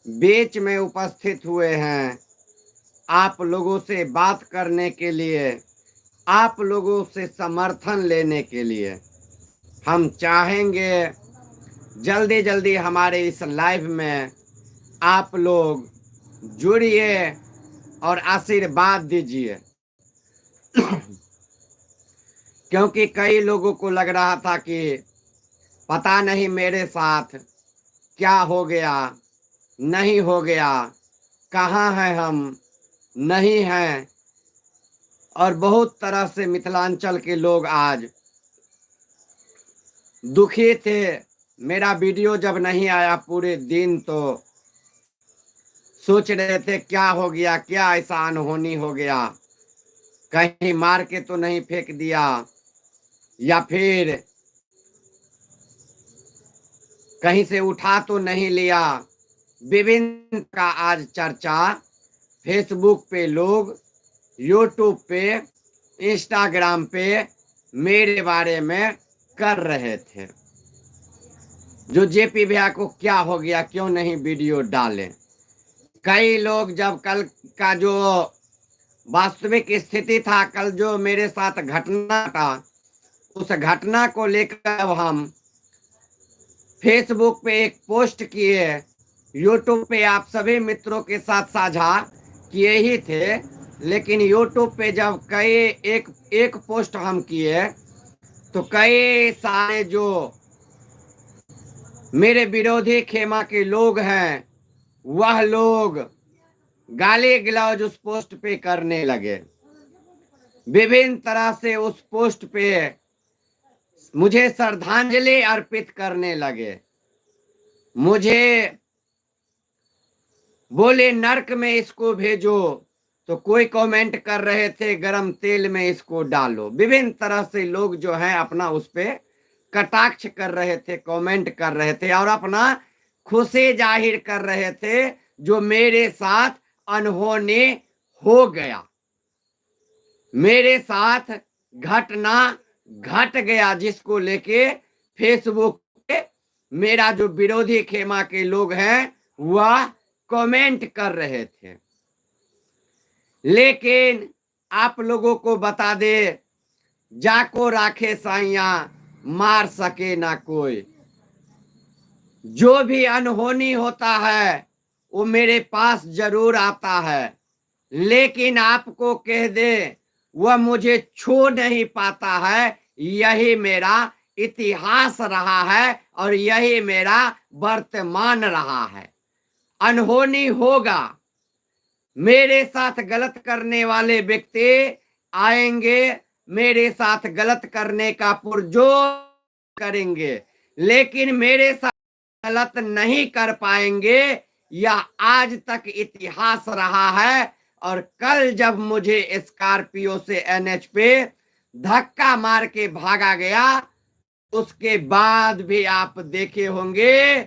बीच में उपस्थित हुए हैं आप लोगों से बात करने के लिए, आप लोगों से समर्थन लेने के लिए। हम चाहेंगे जल्दी जल्दी हमारे इस लाइव में आप लोग जुड़िए और आशीर्वाद दीजिए, क्योंकि कई लोगों को लग रहा था कि पता नहीं मेरे साथ क्या हो गया, नहीं हो गया, कहाँ हैं हम, नहीं हैं। और बहुत तरह से मिथिलांचल के लोग आज दुखी थे। मेरा वीडियो जब नहीं आया पूरे दिन तो सोच रहे थे क्या हो गया, क्या ऐसा अनहोनी हो गया, कहीं मार के तो नहीं फेंक दिया, या फिर कहीं से उठा तो नहीं लिया। विभिन्न का आज चर्चा फेसबुक पे लोग, यूट्यूब पे, इंस्टाग्राम पे मेरे बारे में कर रहे थे, जो जेपी भैया को क्या हो गया, क्यों नहीं वीडियो डाले। कई लोग जब कल का जो वास्तविक स्थिति था, कल जो मेरे साथ घटना था, उस घटना को लेकर हम फेसबुक पे एक पोस्ट किए, यूट्यूब पे आप सभी मित्रों के साथ साझा किए ही थे, लेकिन यूट्यूब पे जब कई एक एक पोस्ट हम किए तो कई सारे जो मेरे विरोधी खेमा के लोग हैं, वह लोग गाली गलौज उस पोस्ट पे करने लगे। विभिन्न तरह से उस पोस्ट पे मुझे श्रद्धांजलि अर्पित करने लगे। मुझे बोले नर्क में इसको भेजो, तो कोई कमेंट कर रहे थे गरम तेल में इसको डालो। विभिन्न तरह से लोग जो हैं अपना उस पे कटाक्ष कर रहे थे, कमेंट कर रहे थे और अपना खुशी जाहिर कर रहे थे जो मेरे साथ अनहोनी हो गया, मेरे साथ घटना घट गया, जिसको लेके फेसबुक पे मेरा जो विरोधी खेमा के लोग हैं वह कमेंट कर रहे थे। लेकिन आप लोगों को बता दे, जाको राखे साइया मार सके ना कोई। जो भी अनहोनी होता है वो मेरे पास जरूर आता है, लेकिन आपको कह दे वह मुझे छू नहीं पाता है। यही मेरा इतिहास रहा है और यही मेरा वर्तमान रहा है। अनहोनी होगा, मेरे साथ गलत करने वाले व्यक्ति आएंगे, मेरे साथ गलत करने का पुरजोर करेंगे, लेकिन मेरे साथ गलत नहीं कर पाएंगे। यह आज तक इतिहास रहा है। और कल जब मुझे स्कॉर्पियो से एनएच पे धक्का मार के भागा गया, उसके बाद भी आप देखे होंगे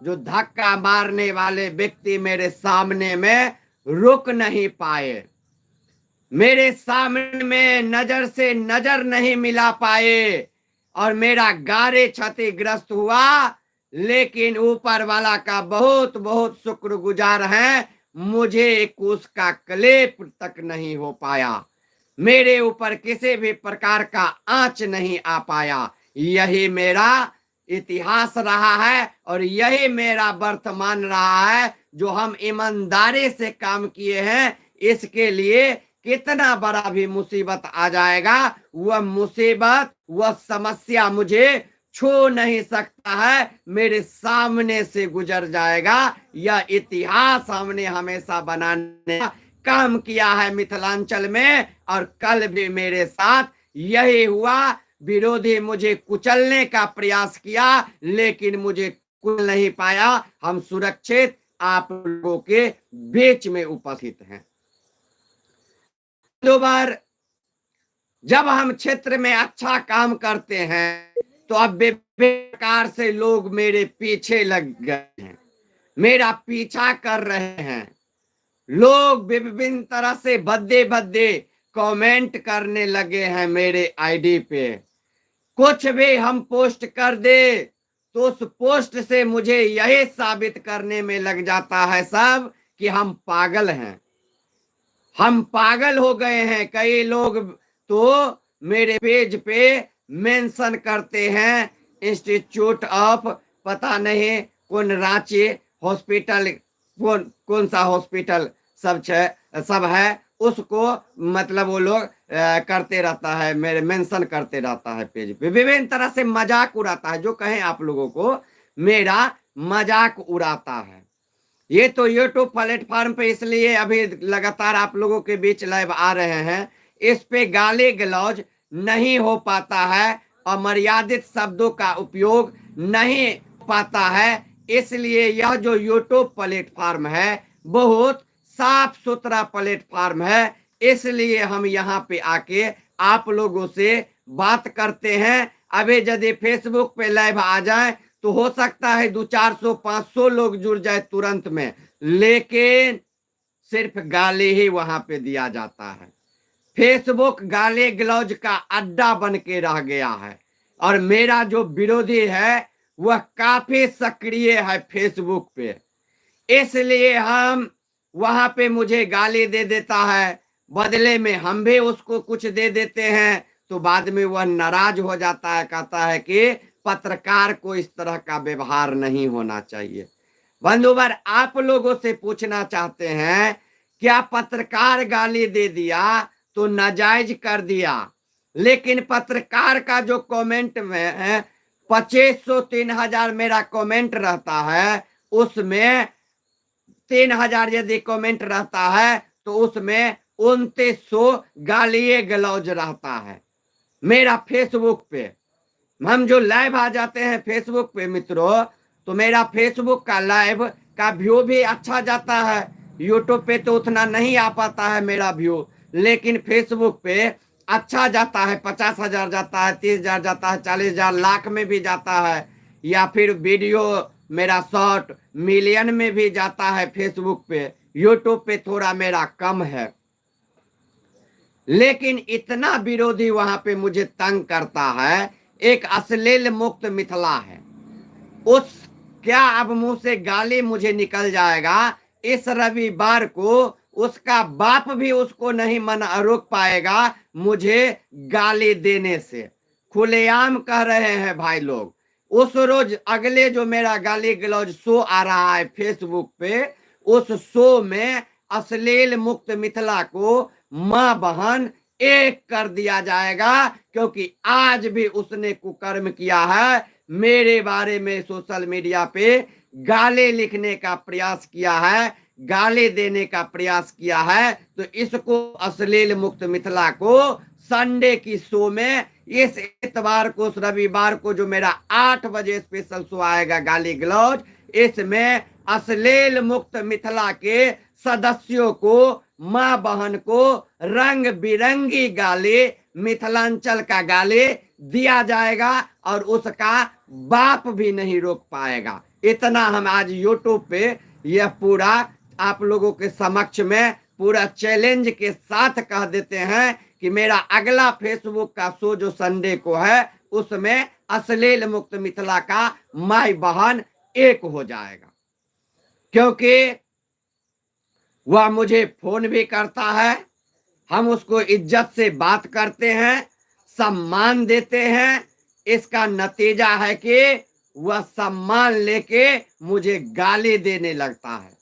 जो धक्का मारने वाले व्यक्ति मेरे सामने में रुक नहीं पाए, मेरे सामने में नजर से नजर नहीं मिला पाए और मेरा गाड़ी क्षतिग्रस्त हुआ। लेकिन ऊपर वाला का बहुत बहुत शुक्रगुजार है, मुझे एक उसका क्लेप तक नहीं हो पाया, मेरे ऊपर किसी भी प्रकार का आंच नहीं आ पाया। यही मेरा इतिहास रहा है और यही मेरा वर्तमान रहा है। जो हम ईमानदारी से काम किए हैं, इसके लिए कितना बड़ा भी मुसीबत आ जाएगा, वह मुसीबत वह समस्या मुझे छू नहीं सकता है, मेरे सामने से गुजर जाएगा। यह इतिहास हमने हमेशा बनाने का काम किया है मिथिलांचल में, और कल भी मेरे साथ यही हुआ। विरोधी मुझे कुचलने का प्रयास किया, लेकिन मुझे कुचल नहीं पाया। हम सुरक्षित आप लोगों के बीच में उपस्थित हैं। दो बार जब हम क्षेत्र में अच्छा काम करते हैं तो अब विभिन्न प्रकार से लोग मेरे पीछे लग गए हैं, मेरा पीछा कर रहे हैं। लोग विभिन्न तरह से भद्दे भद्दे कमेंट करने लगे हैं मेरे आईडी पे। कुछ भी हम पोस्ट कर दे तो उस पोस्ट से मुझे यही साबित करने में लग जाता है सब कि हम पागल हैं, हम पागल हो गए हैं। कई लोग तो मेरे पेज पे मेंशन करते हैं इंस्टीट्यूट ऑफ पता नहीं कौन रांची हॉस्पिटल, कौन कौन सा हॉस्पिटल सब छे, सब है, उसको मतलब वो लोग करते रहता है, मेरे मेंशन करते रहता है पेज पे, विभिन्न तरह से मजाक उड़ाता है। जो कहें आप लोगों को मेरा मजाक उड़ाता है। ये तो यूट्यूब प्लेटफॉर्म पे इसलिए अभी लगातार आप लोगों के बीच लाइव आ रहे हैं, इस पे गाली गलौज नहीं हो पाता है और मर्यादित शब्दों का उपयोग नहीं पाता है, इसलिए यह जो यूट्यूब प्लेटफॉर्म है बहुत साफ सुथरा प्लेटफॉर्म है, इसलिए हम यहाँ पे आके आप लोगों से बात करते हैं। अभी यदि फेसबुक पे लाइव आ जाए तो हो सकता है 200-400 500 लोग जुड़ जाए तुरंत में, लेकिन सिर्फ गाली ही वहां पे दिया जाता है। फेसबुक गाली गलौज का अड्डा बन के रह गया है और मेरा जो विरोधी है वह काफी सक्रिय है फेसबुक पे, इसलिए हम वहां पे मुझे गाली दे देता है, बदले में हम भी उसको कुछ दे देते हैं, तो बाद में वह नाराज हो जाता है, कहता है कि पत्रकार को इस तरह का व्यवहार नहीं होना चाहिए। बंधुवर, आप लोगों से पूछना चाहते हैं, क्या पत्रकार गाली दे दिया तो नाजायज कर दिया, लेकिन पत्रकार का जो कमेंट में है 2500-3000 मेरा कमेंट रहता है, उसमें 3000 यदि कमेंट रहता है तो उसमें 2900 गालिए गलौज रहता है मेरा फेसबुक पे। हम जो लाइव आ जाते हैं फेसबुक पे मित्रों, तो मेरा फेसबुक का लाइव का व्यू भी अच्छा जाता है। यूट्यूब पे तो उतना नहीं आ पाता है मेरा व्यू, लेकिन फेसबुक पे अच्छा जाता है, 50,000 जाता है, 30,000 जाता है, 40,000, लाख में भी जाता है, या फिर वीडियो मेरा शॉर्ट मिलियन में भी जाता है फेसबुक पे। यूट्यूब पे थोड़ा मेरा कम है, लेकिन इतना विरोधी वहां पे मुझे तंग करता है। एक अश्लील मुक्त मिथिला है, उस क्या अब मुंह से गाली मुझे निकल जाएगा। इस रविवार को उसका बाप भी उसको नहीं मना रोक पाएगा मुझे गाली देने से। खुलेआम कह रहे हैं भाई लोग। उस रोज अगले जो मेरा गाली गलौज शो आ रहा है फेसबुक पे, उस शो में अश्लील मुक्त मिथिला को माँ बहन एक कर दिया जाएगा, क्योंकि आज भी उसने कुकर्म किया है, मेरे बारे में सोशल मीडिया पे गाली लिखने का प्रयास किया है, गाली देने का प्रयास किया है। तो इसको अश्लील मुक्त मिथिला को संडे की शो में, इस इतवार को, उस रविवार को जो मेरा 8 बजे स्पेशल शो आएगा गाली गलौज, इसमें अश्लील मुक्त मिथिला के सदस्यों को, माँ बहन को रंग बिरंगी गाली, मिथिलांचल का गाली दिया जाएगा और उसका बाप भी नहीं रोक पाएगा। इतना हम आज यूट्यूब पे यह पूरा आप लोगों के समक्ष में पूरा चैलेंज के साथ कह देते हैं कि मेरा अगला फेसबुक का शो जो संडे को है, उसमें अश्लील मुक्त मिथिला का माई बहन एक हो जाएगा, क्योंकि वह मुझे फोन भी करता है, हम उसको इज्जत से बात करते हैं, सम्मान देते हैं। इसका नतीजा है कि वह सम्मान लेके मुझे गाली देने लगता है।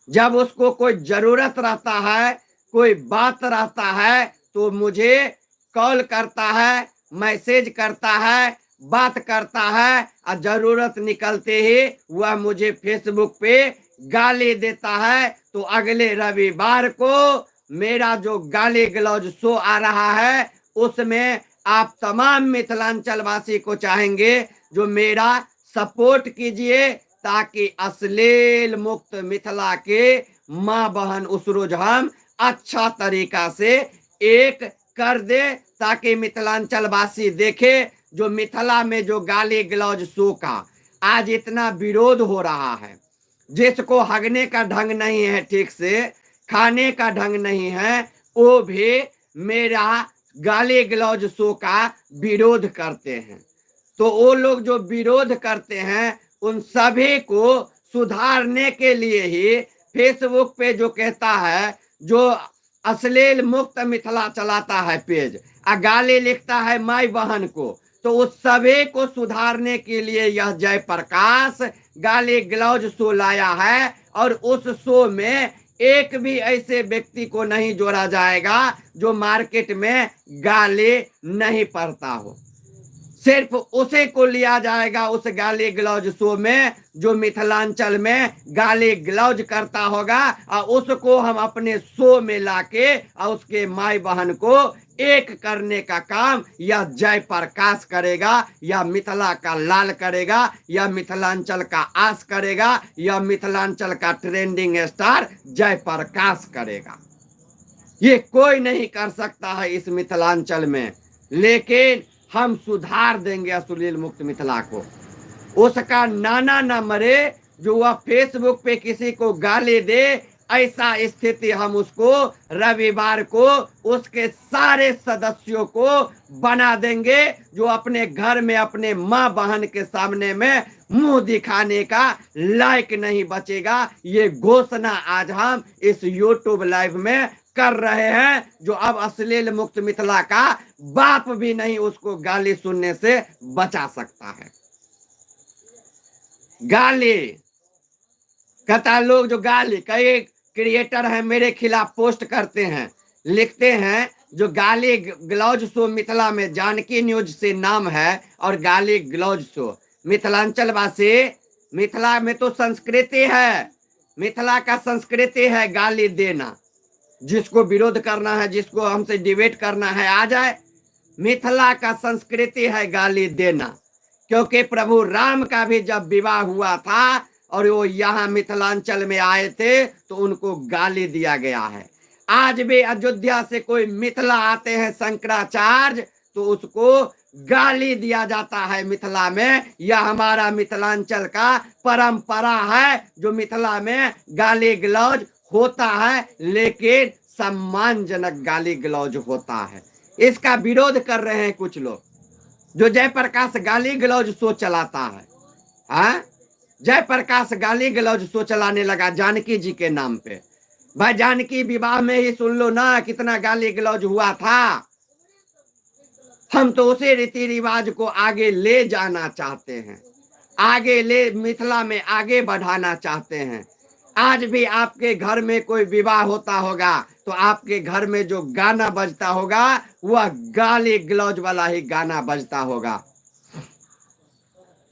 जब उसको कोई जरूरत रहता है, कोई बात रहता है, तो मुझे कॉल करता है, मैसेज करता है, बात करता है, और जरूरत निकलते ही वह मुझे फेसबुक पे गाली देता है। तो अगले रविवार को मेरा जो गाली गलौज शो आ रहा है, उसमें आप तमाम मिथिलांचल वासी को चाहेंगे जो मेरा सपोर्ट कीजिए, ताकि अश्लील मुक्त मिथिला के माँ बहन उस रोज हम अच्छा तरीका से एक कर दे, ताकि मिथिलांचल वासी देखे जो मिथिला में जो गाली गलौज शो का आज इतना विरोध हो रहा है, जिसको हगने का ढंग नहीं है, ठीक से खाने का ढंग नहीं है, वो भी मेरा गाली गलौज शो का विरोध करते हैं। तो वो लोग जो विरोध करते हैं उन सभी को सुधारने के लिए ही फेसबुक पे जो कहता है, जो अश्लील मुक्त मिथिला चलाता है पेज आ गाली लिखता है माई बहन को, तो उस सभी को सुधारने के लिए यह जयप्रकाश गाली गलौज शो लाया है। और उस शो में एक भी ऐसे व्यक्ति को नहीं जोड़ा जाएगा जो मार्केट में गाली नहीं पढ़ता हो। सिर्फ उसे को लिया जाएगा उस गाली गलौज शो में जो मिथिलांचल में गाली गलौज करता होगा, और उसको हम अपने शो में लाके और उसके माई बहन को एक करने का काम या जयप्रकाश करेगा, या मिथिला का लाल करेगा, या मिथिलांचल का आस करेगा, या मिथिलांचल का ट्रेंडिंग स्टार जयप्रकाश करेगा। ये कोई नहीं कर सकता है इस मिथिलांचल में, लेकिन हम सुधार देंगे अश्लील मुक्त मिथिला को। उसका नाना ना मरे जो वह फेसबुक पे किसी को गाली दे, ऐसा स्थिति हम उसको रविवार को उसके सारे सदस्यों को बना देंगे, जो अपने घर में अपने माँ बहन के सामने में मुंह दिखाने का लायक नहीं बचेगा। ये घोषणा आज हम इस यूट्यूब लाइव में कर रहे हैं, जो अब अश्लील मुक्त मिथिला का बाप भी नहीं उसको गाली सुनने से बचा सकता है। गाली कहता लोग जो गाली, कई क्रिएटर हैं मेरे खिलाफ पोस्ट करते हैं, लिखते हैं, जो गाली गलौज शो मिथिला में जानकी न्यूज से नाम है और गाली गलौज शो मिथिलांचल वासी, मिथिला में तो संस्कृति है, मिथिला का संस्कृति है गाली देना। जिसको विरोध करना है, जिसको हमसे डिबेट करना है आ जाए। मिथिला का संस्कृति है गाली देना, क्योंकि प्रभु राम का भी जब विवाह हुआ था और वो यहाँ मिथिलांचल में आए थे तो उनको गाली दिया गया है। आज भी अयोध्या से कोई मिथिला आते हैं शंकराचार्य तो उसको गाली दिया जाता है मिथिला में। यह हमारा मिथिलांचल का परंपरा है जो मिथिला में गाली गलौज होता है, लेकिन सम्मानजनक गाली गलौज होता है। इसका विरोध कर रहे हैं कुछ लोग जो जयप्रकाश गाली गलौज शो चलाता है। हाँ, जयप्रकाश गाली गलौज शो चलाने लगा जानकी जी के नाम पे। भाई जानकी विवाह में ही सुन लो ना कितना गाली गलौज हुआ था। हम तो उसी रीति रिवाज को आगे ले जाना चाहते हैं, आगे ले मिथिला में आगे बढ़ाना चाहते हैं। आज भी आपके घर में कोई विवाह होता होगा तो आपके घर में जो गाना बजता होगा वह गाली गलौज वाला ही गाना बजता होगा।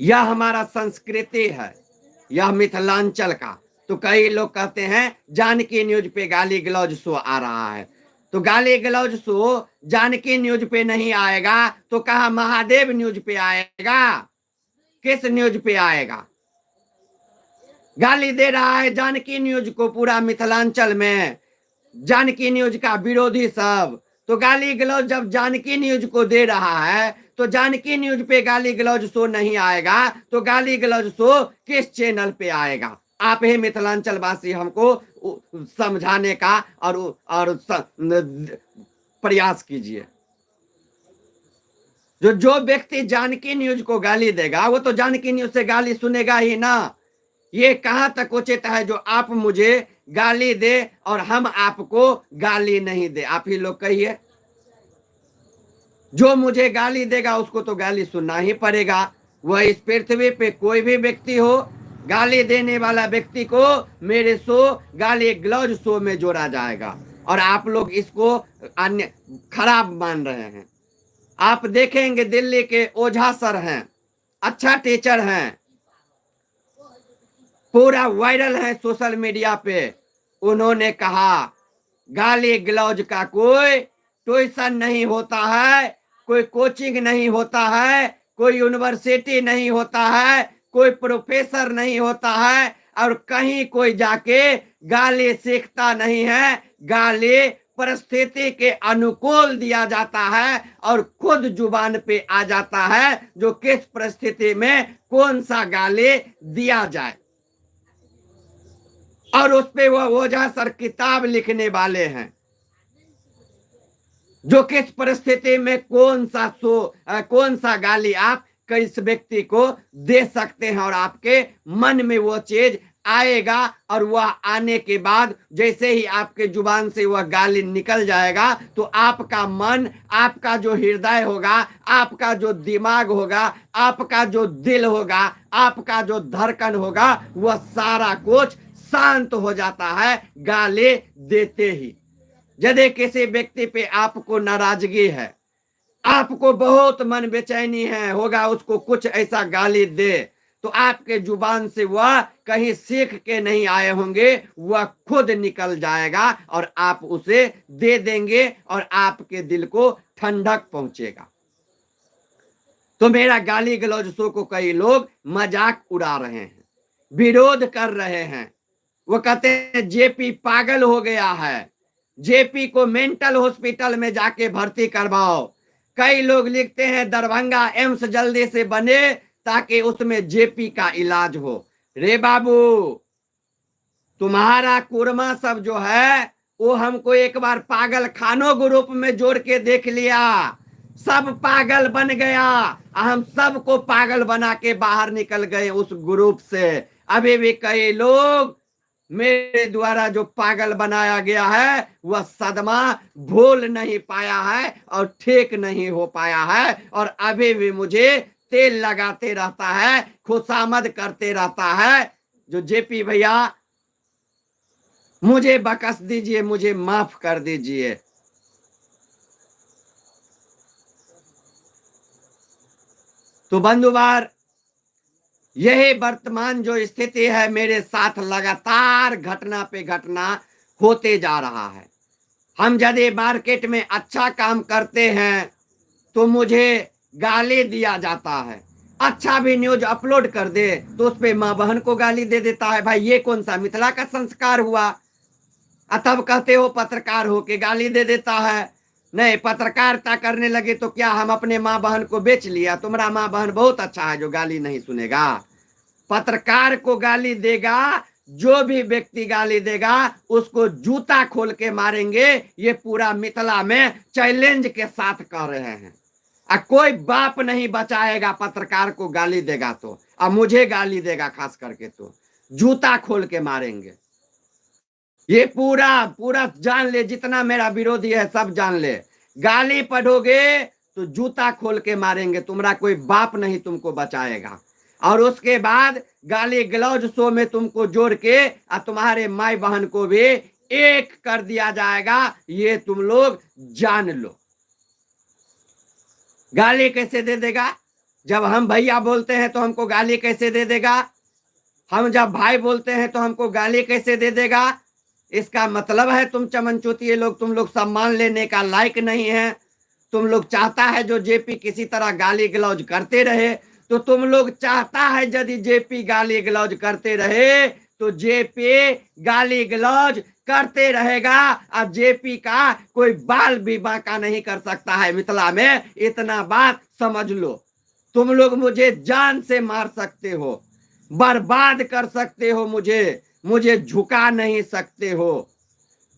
यह हमारा संस्कृति है, यह मिथिलांचल का। तो कई लोग कहते हैं जानकी न्यूज पे गाली गलौज शो आ रहा है, तो गाली गलौज शो जानकी न्यूज पे नहीं आएगा तो कहा महादेव न्यूज पे आएगा? किस न्यूज पे आएगा? गाली दे रहा है जानकी न्यूज को पूरा मिथिलांचल में, जानकी न्यूज का विरोधी सब। तो गाली गलौज जब जानकी न्यूज को दे रहा है तो जानकी न्यूज पे गाली गलौज शो नहीं आएगा तो गाली गलौज शो किस चैनल पे आएगा? आप ही मिथिलांचल वासी हमको समझाने का और प्रयास कीजिए। जो जो व्यक्ति जानकी न्यूज को गाली देगा वो तो जानकी न्यूज से गाली सुनेगा ही ना। ये कहाँ तक उचित है जो आप मुझे गाली दे और हम आपको गाली नहीं दे? आप ही लोग कहिए, जो मुझे गाली देगा उसको तो गाली सुनना ही पड़ेगा। वह इस पृथ्वी पे कोई भी व्यक्ति हो, गाली देने वाला व्यक्ति को मेरे शो गाली गलौज शो में जोड़ा जाएगा। और आप लोग इसको अन्य खराब मान रहे हैं। आप देखेंगे दिल्ली के ओझा सर हैं, अच्छा टीचर हैं, पूरा वायरल है सोशल मीडिया पे। उन्होंने कहा गाली गलौज का कोई ट्यूशन नहीं होता है, कोई कोचिंग नहीं होता है, कोई यूनिवर्सिटी नहीं होता है, कोई प्रोफेसर नहीं होता है, और कहीं कोई जाके गाली सीखता नहीं है। गाली परिस्थिति के अनुकूल दिया जाता है और खुद जुबान पे आ जाता है जो किस परिस्थिति में कौन सा गाली दिया जाए। और उस पे वह ओझा सर किताब लिखने वाले हैं जो किस परिस्थिति में कौन सा गाली आप किस व्यक्ति को दे सकते हैं और आपके मन में वो चीज आएगा और वह आने के बाद जैसे ही आपके जुबान से वह गाली निकल जाएगा तो आपका मन, आपका जो हृदय होगा, आपका जो दिमाग होगा, आपका जो दिल होगा, आपका जो धड़कन होगा, वह सारा कुछ शांत हो जाता है गाली देते ही। यदि किसी व्यक्ति पे आपको नाराजगी है, आपको बहुत मन बेचैनी है होगा, उसको कुछ ऐसा गाली दे तो आपके जुबान से वह कहीं सीख के नहीं आए होंगे, वह खुद निकल जाएगा और आप उसे दे देंगे और आपके दिल को ठंडक पहुंचेगा। तो मेरा गाली गलौज शो को कई लोग मजाक उड़ा रहे हैं, विरोध कर रहे हैं। वो कहते हैं जेपी पागल हो गया है, जेपी को मेंटल हॉस्पिटल में जाके भर्ती करवाओ। कई लोग लिखते हैं दरभंगा एम्स जल्दी से बने ताकि उसमें जेपी का इलाज हो। रे बाबू, तुम्हारा कुरमा सब जो है वो हमको एक बार पागल खानों ग्रुप में जोड़ के देख लिया, सब पागल बन गया, हम सबको पागल बना के बाहर निकल गए उस ग्रुप से। अभी भी कई लोग मेरे द्वारा जो पागल बनाया गया है वह सदमा भूल नहीं पाया है और ठीक नहीं हो पाया है, और अभी भी मुझे तेल लगाते रहता है, खुशामद करते रहता है। जो जेपी भैया मुझे बकस दीजिए, मुझे माफ कर दीजिए। तो बंधुवार, यही वर्तमान जो स्थिति है, मेरे साथ लगातार घटना पे घटना होते जा रहा है। हम यदि मार्केट में अच्छा काम करते हैं तो मुझे गाली दिया जाता है, अच्छा भी न्यूज अपलोड कर दे तो उस पे माँ बहन को गाली दे देता है। भाई ये कौन सा मिथिला का संस्कार हुआ? तब कहते हो पत्रकार हो के गाली दे देता है। नहीं, पत्रकारिता करने लगे तो क्या हम अपने माँ बहन को बेच लिया? तुम्हारा माँ बहन बहुत अच्छा है जो गाली नहीं सुनेगा। पत्रकार को गाली देगा, जो भी व्यक्ति गाली देगा उसको जूता खोल के मारेंगे। ये पूरा मिथिला में चैलेंज के साथ कह रहे हैं। कोई बाप नहीं बचाएगा पत्रकार को गाली देगा तो, और मुझे गाली देगा खास करके तो जूता खोल के मारेंगे। ये पूरा पूरा जान ले, जितना मेरा विरोधी है सब जान ले। गाली पढ़ोगे तो जूता खोल के मारेंगे, तुम्हारा कोई बाप नहीं तुमको बचाएगा। और उसके बाद गाली गलौज शो में तुमको जोड़ के और तुम्हारे माई बहन को भी एक कर दिया जाएगा, ये तुम लोग जान लो। गाली कैसे दे देगा? जब हम भैया बोलते हैं तो हमको गाली कैसे दे देगा? हम जब भाई बोलते हैं तो हमको गाली कैसे दे देगा? इसका मतलब है तुम चमनचूतिए लोग, तुम लोग सम्मान लेने का लायक नहीं है। तुम लोग चाहता है जो जेपी किसी तरह गाली गलौज करते रहे, तो तुम लोग चाहता है यदि जेपी गाली गलौज करते रहे तो जेपी गाली गलौज करते रहेगा। और जेपी का कोई बाल भी बांका नहीं कर सकता है मिथिला में, इतना बात समझ लो। तुम लोग मुझे जान से मार सकते हो, बर्बाद कर सकते हो, मुझे मुझे झुका नहीं सकते हो,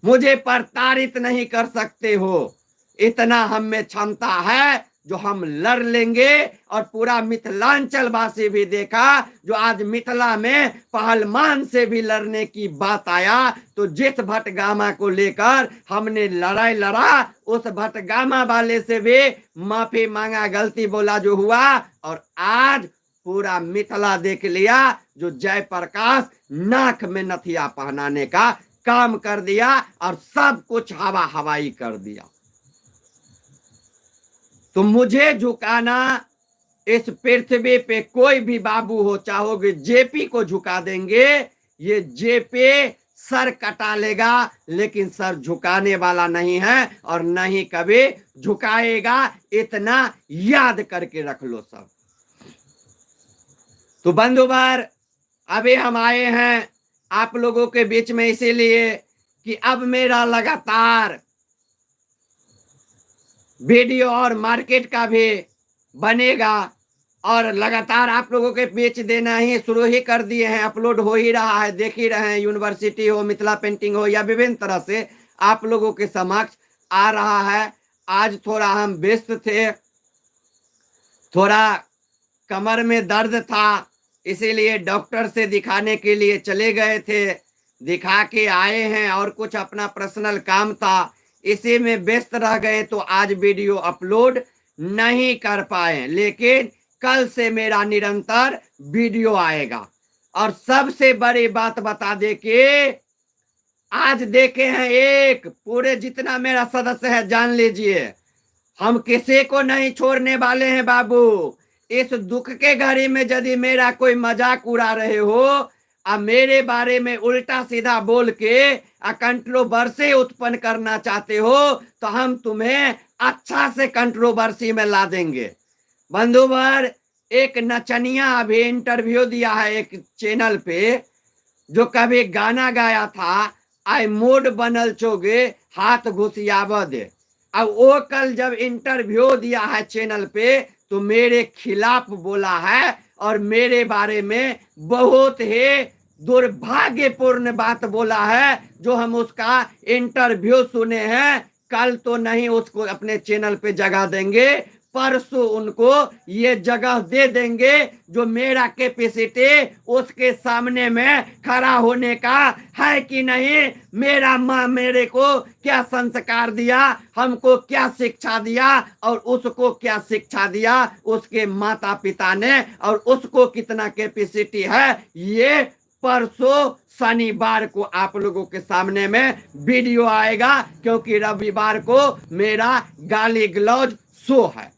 मुझे प्रताड़ित नहीं कर सकते हो। इतना हम में क्षमता है जो हम लड़ लेंगे। और पूरा मिथिलांचल वासी भी देखा, जो आज मिथिला में पहलवान से भी लड़ने की बात आया तो जिस भटगामा को लेकर हमने लड़ाई लड़ा, उस भटगामा वाले से भी माफी मांगा, गलती बोला जो हुआ। और आज पूरा मिथिला देख लिया जो जयप्रकाश नाक में नथिया पहनाने का काम कर दिया और सब कुछ हवा हवाई कर दिया। तो मुझे झुकाना इस पृथ्वी पे कोई भी बाबू हो, चाहोगे जेपी को झुका देंगे, ये जेपी सर कटा लेगा, लेकिन सर झुकाने वाला नहीं है और नहीं कभी झुकाएगा। इतना याद करके रख लो सब। तो बंधुवर, अभी हम आए हैं आप लोगों के बीच में इसीलिए कि अब मेरा लगातार वीडियो और मार्केट का भी बनेगा और लगातार आप लोगों के बीच देना ही शुरू ही कर दिए हैं, अपलोड हो ही रहा है, देख ही रहे हैं। यूनिवर्सिटी हो, मिथिला पेंटिंग हो, या विभिन्न तरह से आप लोगों के समक्ष आ रहा है। आज थोड़ा हम व्यस्त थे, थोड़ा कमर में दर्द था, इसीलिए डॉक्टर से दिखाने के लिए चले गए थे। दिखा के आए हैं और कुछ अपना पर्सनल काम था, इसी में व्यस्त रह गए, तो आज वीडियो अपलोड नहीं कर पाए। लेकिन कल से मेरा निरंतर वीडियो आएगा। और सबसे बड़ी बात बता दे कि आज देखे हैं एक पूरे जितना मेरा सदस्य है जान लीजिए, हम किसी को नहीं छोड़ने वाले हैं बाबू। इस दुख के घड़ी में यदि मेरा कोई मजाक उड़ा रहे हो आ मेरे बारे में उल्टा सीधा बोल के आ कंट्रोवर्सी उत्पन्न करना चाहते हो, तो हम तुम्हें अच्छा से कंट्रोवर्सी में ला देंगे। बंधुवर, एक नचनिया अभी इंटरव्यू दिया है एक चैनल पे, जो कभी गाना गाया था, आई मोड बनल चोगे हाथ घुसियाव दे। अब वो कल जब इंटरव्यू दिया है चैनल पे, तो मेरे खिलाफ बोला है और मेरे बारे में बहुत ही दुर्भाग्यपूर्ण बात बोला है, जो हम उसका इंटरव्यू सुने हैं। कल तो नहीं उसको अपने चैनल पे जगह देंगे, परसों उनको ये जगह दे देंगे जो मेरा कैपेसिटी उसके सामने में खड़ा होने का है कि नहीं। मेरा माँ मेरे को क्या संस्कार दिया, हमको क्या शिक्षा दिया, और उसको क्या शिक्षा दिया उसके माता पिता ने, और उसको कितना कैपेसिटी है, ये परसों शनिवार को आप लोगों के सामने में वीडियो आएगा, क्योंकि रविवार को मेरा गाली गलौज शो है।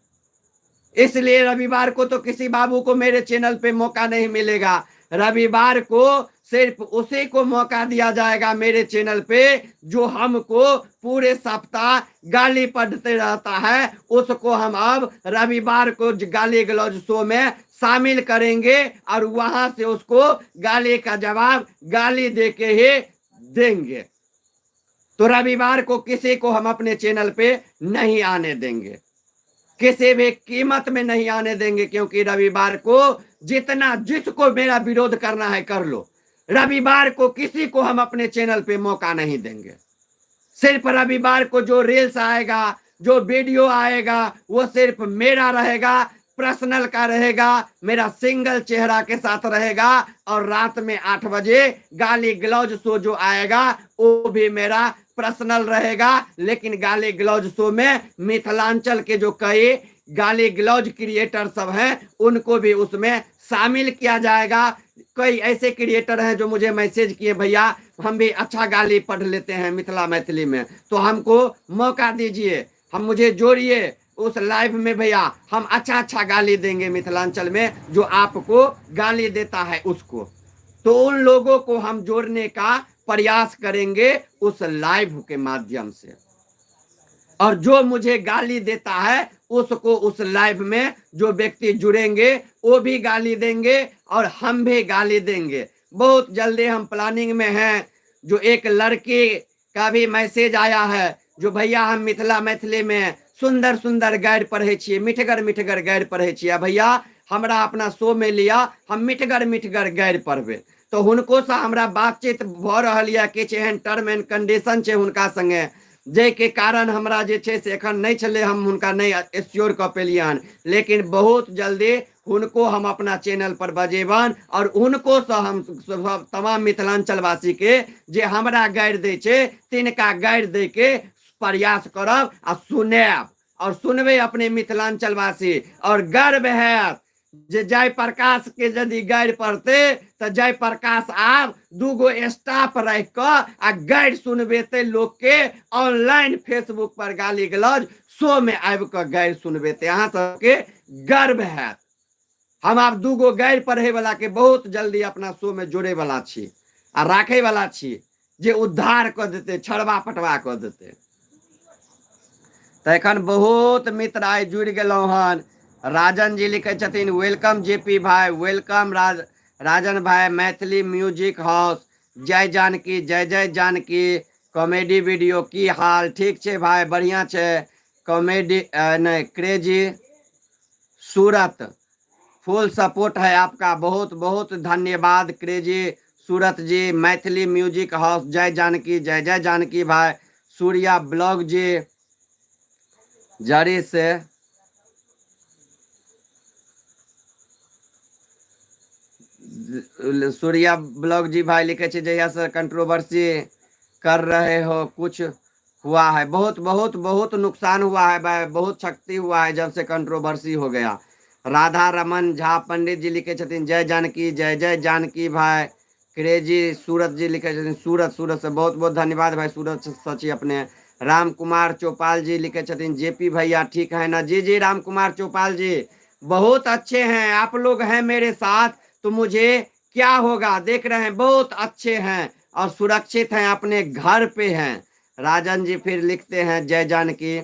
इसलिए रविवार को तो किसी बाबू को मेरे चैनल पे मौका नहीं मिलेगा। रविवार को सिर्फ उसी को मौका दिया जाएगा मेरे चैनल पे जो हमको पूरे सप्ताह गाली पढ़ते रहता है, उसको हम अब रविवार को गाली गलौज शो में शामिल करेंगे और वहां से उसको गाली का जवाब गाली दे के ही देंगे। तो रविवार को किसी को हम अपने चैनल पे नहीं आने देंगे, किसी भी कीमत में नहीं आने देंगे, क्योंकि रविवार को जितना जिसको मेरा विरोध करना है कर लो, रविवार को किसी को हम अपने चैनल पे मौका नहीं देंगे। सिर्फ रविवार को जो रील्स आएगा, जो वीडियो आएगा, वो सिर्फ मेरा रहेगा, पर्सनल का रहेगा, मेरा सिंगल चेहरा के साथ रहेगा। और रात में 8 बजे गाली गलौज शो जो आएगा वो भी मेरा पर्सनल रहेगा। लेकिन गाली गलौज शो में मिथिलांचल के जो कई गाली गलौज क्रिएटर सब हैं उनको भी उसमें शामिल किया जाएगा। कई ऐसे क्रिएटर हैं जो मुझे मैसेज किए, भैया हम भी अच्छा गाली पढ़ लेते हैं मिथिला मैथिली में, तो हमको मौका दीजिए, हम मुझे जोड़िए उस लाइव में, भैया हम अच्छा अच्छा गाली देंगे मिथिलांचल में जो आपको गाली देता है उसको। तो उन लोगों को हम जोड़ने का प्रयास करेंगे उस लाइव के माध्यम से, और जो मुझे गाली देता है उसको उस लाइव में जो व्यक्ति जुड़ेंगे वो भी गाली देंगे और हम भी गाली देंगे। बहुत जल्दी हम प्लानिंग में हैं। जो एक लड़की का भी मैसेज आया है, जो भैया हम मिथिला मैथिली में सुंदर सुंदर गारि पढ़े छियै, मिठगर मिठगर गारि पढ़े छियै, भैया हमरा अपना शो में लिया, हम मिठगर मिठगर गारि पढ़बे। तो हुनको से हमरा बातचीत भ रहल यऽ, किछु एहन टर्म एंड कंडीशन छै हुनका संगे, जाहिके कारण हमरा जे छै से एखन नहि छलै, हम हुनका नहि एश्योर कऽ पेलियन। लेकिन बहुत जल्दी हुनको हम अपना चैनल पर बजेबनि और हुनको से हम सब तमाम मिथिलांचलवासी के जे हमरा गारि दै छै तिनका गारि दै के प्रयास करब आ सुनायब, और सुनबै अपने मिथिलांचलवासी। और गर्व हैत जे जयप्रकाश के यदि गारि पड़तै तऽ जयप्रकाश आब दूगो स्टाफ राखि कऽ आ गारि सुनबेतै लोक के, ऑनलाइन फेसबुक पर गाली गलौज शो में आबि कऽ गारि सुनबेतै। अहाँ सबके गर्व हैत। हम आब दूगो गारि पढ़े वाला के बहुत जल्दी अपना शो में जोड़े वाला छी आ राखे वाला छी, जे उद्धार कऽ देतै, छड़वा पटवा कऽ देतै। तऽ एखन बहुत मित्र आइ जुड़ि गेलहुँ हन। राजन जी लिखै छथिन welcome JP भाई, welcome राजन भाई, मैथिली म्यूजिक हाउस, जय जानकी, जय जय जानकी। कॉमेडी वीडियो की हाल? ठीक छै भाई, बढ़िया छै। कॉमेडी नहीं, क्रेजी सूरत, फुल सपोर्ट है आपका, बहुत बहुत धन्यवाद क्रेजी सूरत जी। मैथिली म्यूजिक हाउस, जय जानकी, जय जय जानकी भाई। सूर्या ब्लॉग जी, जरी से सूर्या ब्लॉग जी भाई लिखे छै, जहिया से कंट्रोवर्सी कर रहे हो कुछ हुआ है? बहुत बहुत बहुत नुकसान हुआ है भाई, बहुत क्षति हुआ है जब से कंट्रोवर्सी हो गया। राधा रमन झा पंडित जी लिखे छथिन, जय जानकी, जय जय जानकी भाई। क्रेजी सूरत जी लिखे छथिन, सूरत, सूरत से बहुत बहुत धन्यवाद भाई, सूरत सची अपने। राम कुमार चौपाल जी लिखे छथिन, जेपी भैया ठीक है ना? जी जी राम कुमार चौपाल जी बहुत अच्छे हैं, आप लोग हैं मेरे साथ तो मुझे क्या होगा। देख रहे हैं बहुत अच्छे हैं और सुरक्षित हैं, अपने घर पे हैं। राजन जी फिर लिखते हैं जय जानकी।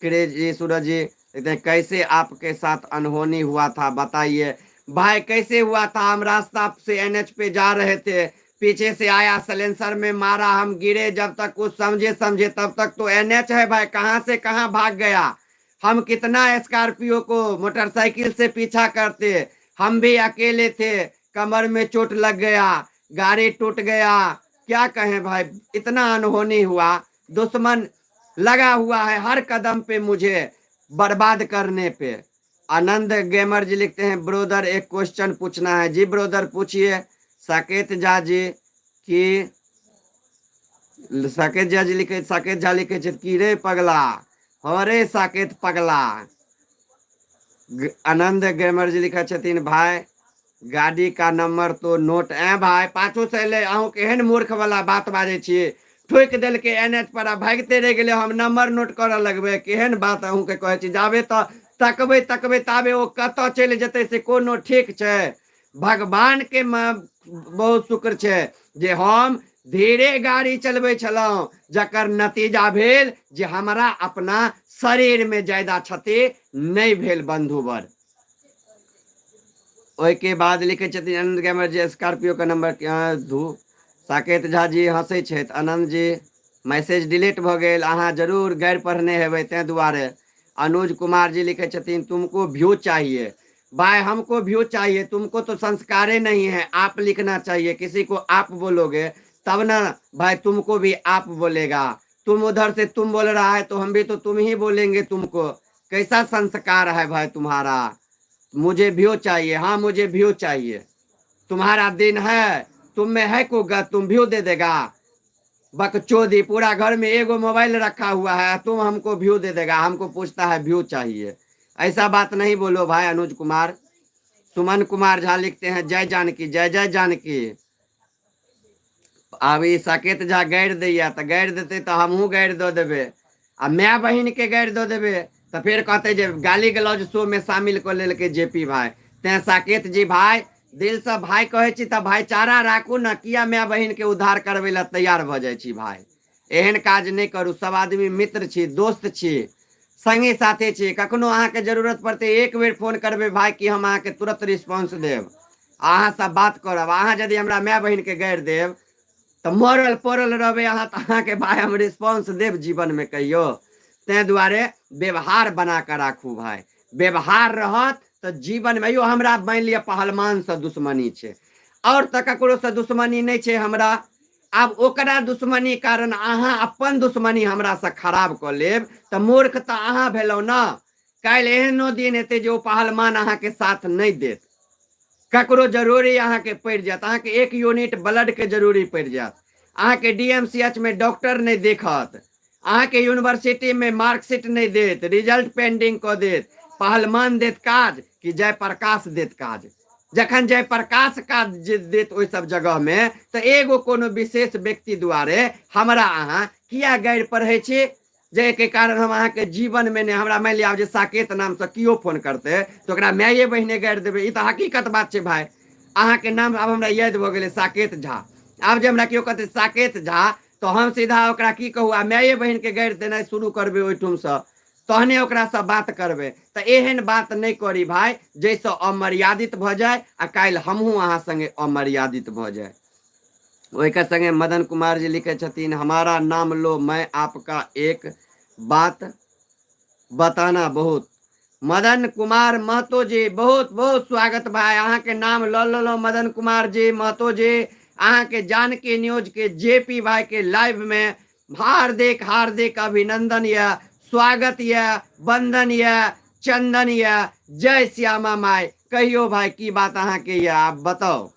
क्रेजी सूरज जी लिखते हैं, कैसे आपके साथ अनहोनी हुआ था बताइए भाई। कैसे हुआ था? हम रास्ता से एनएच पे जा रहे थे, पीछे से आया, सलेंसर में मारा, हम गिरे। जब तक कुछ समझे समझे तब तक तो एनएच है भाई, कहाँ से कहाँ भाग गया। हम कितना स्कॉर्पियो को मोटरसाइकिल से पीछा करते, हम भी अकेले थे, कमर में चोट लग गया, गाड़ी टूट गया, क्या कहें भाई, इतना अनहोनी हुआ। दुश्मन लगा हुआ है हर कदम पे मुझे बर्बाद करने पे। आनंद गेमर जी लिखते हैं, ब्रोदर एक क्वेश्चन पूछना है। जी ब्रोदर पूछिए। साकेत झा जी की, साकेत झा जी लिखे, साकेत झा लिखे छथि, की रे पगला, हो रे साकेत पगला। आनंद गेमर जी लिखे छथिन, भाई गाड़ी का नंबर तो नोट ए भाई, पाछू से एलै, अहूँ केहन मूर्ख वाला बात बाजै छियै, ठोकि देलकै एन एच पर आ भागिते रहि गेलै, हम नंबर नोट करऽ लगबै? केहन बात अहूँके कहै छी। जाबे तऽ तकबै तकबै ताबे ओ कतऽ चलि जेतै से कोनो ठीक छै? भगवान के बहुत शुक्र छै जे हम धीरे गाड़ी चलबै छलहुँ, जकर नतीजा भेल जे हमरा अपना शरीर में ज्यादा क्षति नहि भेल बंधुवर। ओहिके बाद लिखै छथिन आनंद गेमर जे स्कॉर्पियो के नंबर धू। साकेत झा जी हंसै छथि। आनंद जी मैसेज डिलीट भऽ गेल, अहाँ जरूर गैर पढ़ने हेबै ताहि दुआरे। अनुज कुमार जी लिखे छथिन, तुमको व्यू चाहिए। भाई हमको व्यू चाहिए, तुमको तो संस्कारे नहीं है। आप लिखना चाहिए, किसी को आप बोलोगे तब ना भाई तुमको भी आप बोलेगा। तुम उधर से तुम बोल रहा है तो हम भी तो तुम ही बोलेंगे तुमको। कैसा संस्कार है भाई तुम्हारा? मुझे व्यू चाहिए, हाँ मुझे व्यू चाहिए। तुम्हारा दिन है, तुम में है को तुम व्यू दे देगा? बकचोदी, पूरा घर में एगो मोबाइल रखा हुआ है, तुम हमको व्यू दे देगा? हमको पूछता है व्यू चाहिए। ऐसा बात नहीं बोलो भाई अनुज कुमार। सुमन कुमार झा लिखते हैं, जय जानकी, जय जय जानकी। आब ई साकेत झा गारि दैया तऽ गारि देतै तऽ हमहूँ गारि दऽ देबै, आ माय बहिन के गारि दऽ देबै तऽ फेर कहतै जे गाली गलौज शो में शामिल कऽ लेलकै जेपी भाई। तें साकेत जी भाई, दिलसँ भाई कहै छी तऽ भाईचारा राखू ने, किया माय बहिन के उद्धार करबै लए तैयार भऽ जाइ छी भाई? एहन काज नहि करू। सब आदमी मित्र छी, दोस्त छी, संगी साथी छी। कखनो अहाँके जरूरत पड़तै, एक बेर फोन करबै भाई कि हम अहाँके तुरंत रिस्पॉन्स देब, अहाँ से बात करब। अहाँ यदि हमरा माय बहिन के गारि देब तऽ मरल पड़ल रहबै अहाँ तऽ अहाँके भाई हम रिस्पॉन्स देब जीवन में कहियो? ताहि दुआरे व्यवहार बना कऽ राखू भाई। व्यवहार रहत तऽ जीवन में यो हमरा मानि लिअ पहलमान से दुश्मनी छै, और तऽ ककरो से दुश्मनी नहि छै हमरा। आब ओकरा दुश्मनी कारण अहाँ अपन दुश्मनी हमरा से खराब कऽ लेब तऽ मूर्ख तऽ अहाँ भेलहुँ ने। काल्हि एहनो दिन हेतै जे ओ पहलमान अहाँके साथ नहि देत। ककरो जरूरी अहाँके पड़ि जायत, अहाँके एक यूनिट ब्लड के जरूरी पड़ि जायत, अहाँके डी एम सी एच में डॉक्टर नहि देखत, अहाँके यूनिवर्सिटी में मार्कशीट नहि देत, रिजल्ट पेंडिंग कऽ देत। पहलमान देत काज कि जयप्रकाश देत काज? जखन जयप्रकाश काज जे देत ओहि सब जगह में तऽ एगो कोनो विशेष व्यक्ति दुआरे हमरा अहाँ किया गारि पढ़ै छी, जाहिके कारण हम अहाँके जीवन में नहि, हमरा मानि लिअ आब जे साकेत नामसँ केओ फोन करतै तऽ ओकरा माये बहिने गारि देबै। ई तऽ हकीकत बात छै भाय। अहाँके नाम आब हमरा याद भऽ गेलै, साकेत झा। आब जे हमरा केओ कहतै साकेत झा तऽ हम सीधा ओकरा की कहू? आ माये बहिनके गारि देनाइ शुरू करबै ओहिठुमसँ, तहने ओकरासँ बात करबै। तऽ एहन बात नहि करी भाय जाहिसँ अमर्यादित भऽ जाय आ काल्हि हमहूँ अहाँ संगे अमर्यादित भऽ जाय। ओहिके संगे मदन कुमार जी लिखै छथिन, हमारा नाम लो, मैं आपका एक बात बताना। बहुत मदन कुमार महतो जी, बहुत बहुत स्वागत भाई। अहाँके नाम लऽ लेलहुँ मदन कुमार जी महतो जी, अहाँके जानकी न्यूज के जेपी भाई के लाइव में हार्दिक हार्दिक अभिनंदन यऽ, स्वागत यऽ, वंदन यऽ, चंदन यऽ, जय श्यामा माय। कहियो भाई, की बात अहाँके यऽ, आप बताउ।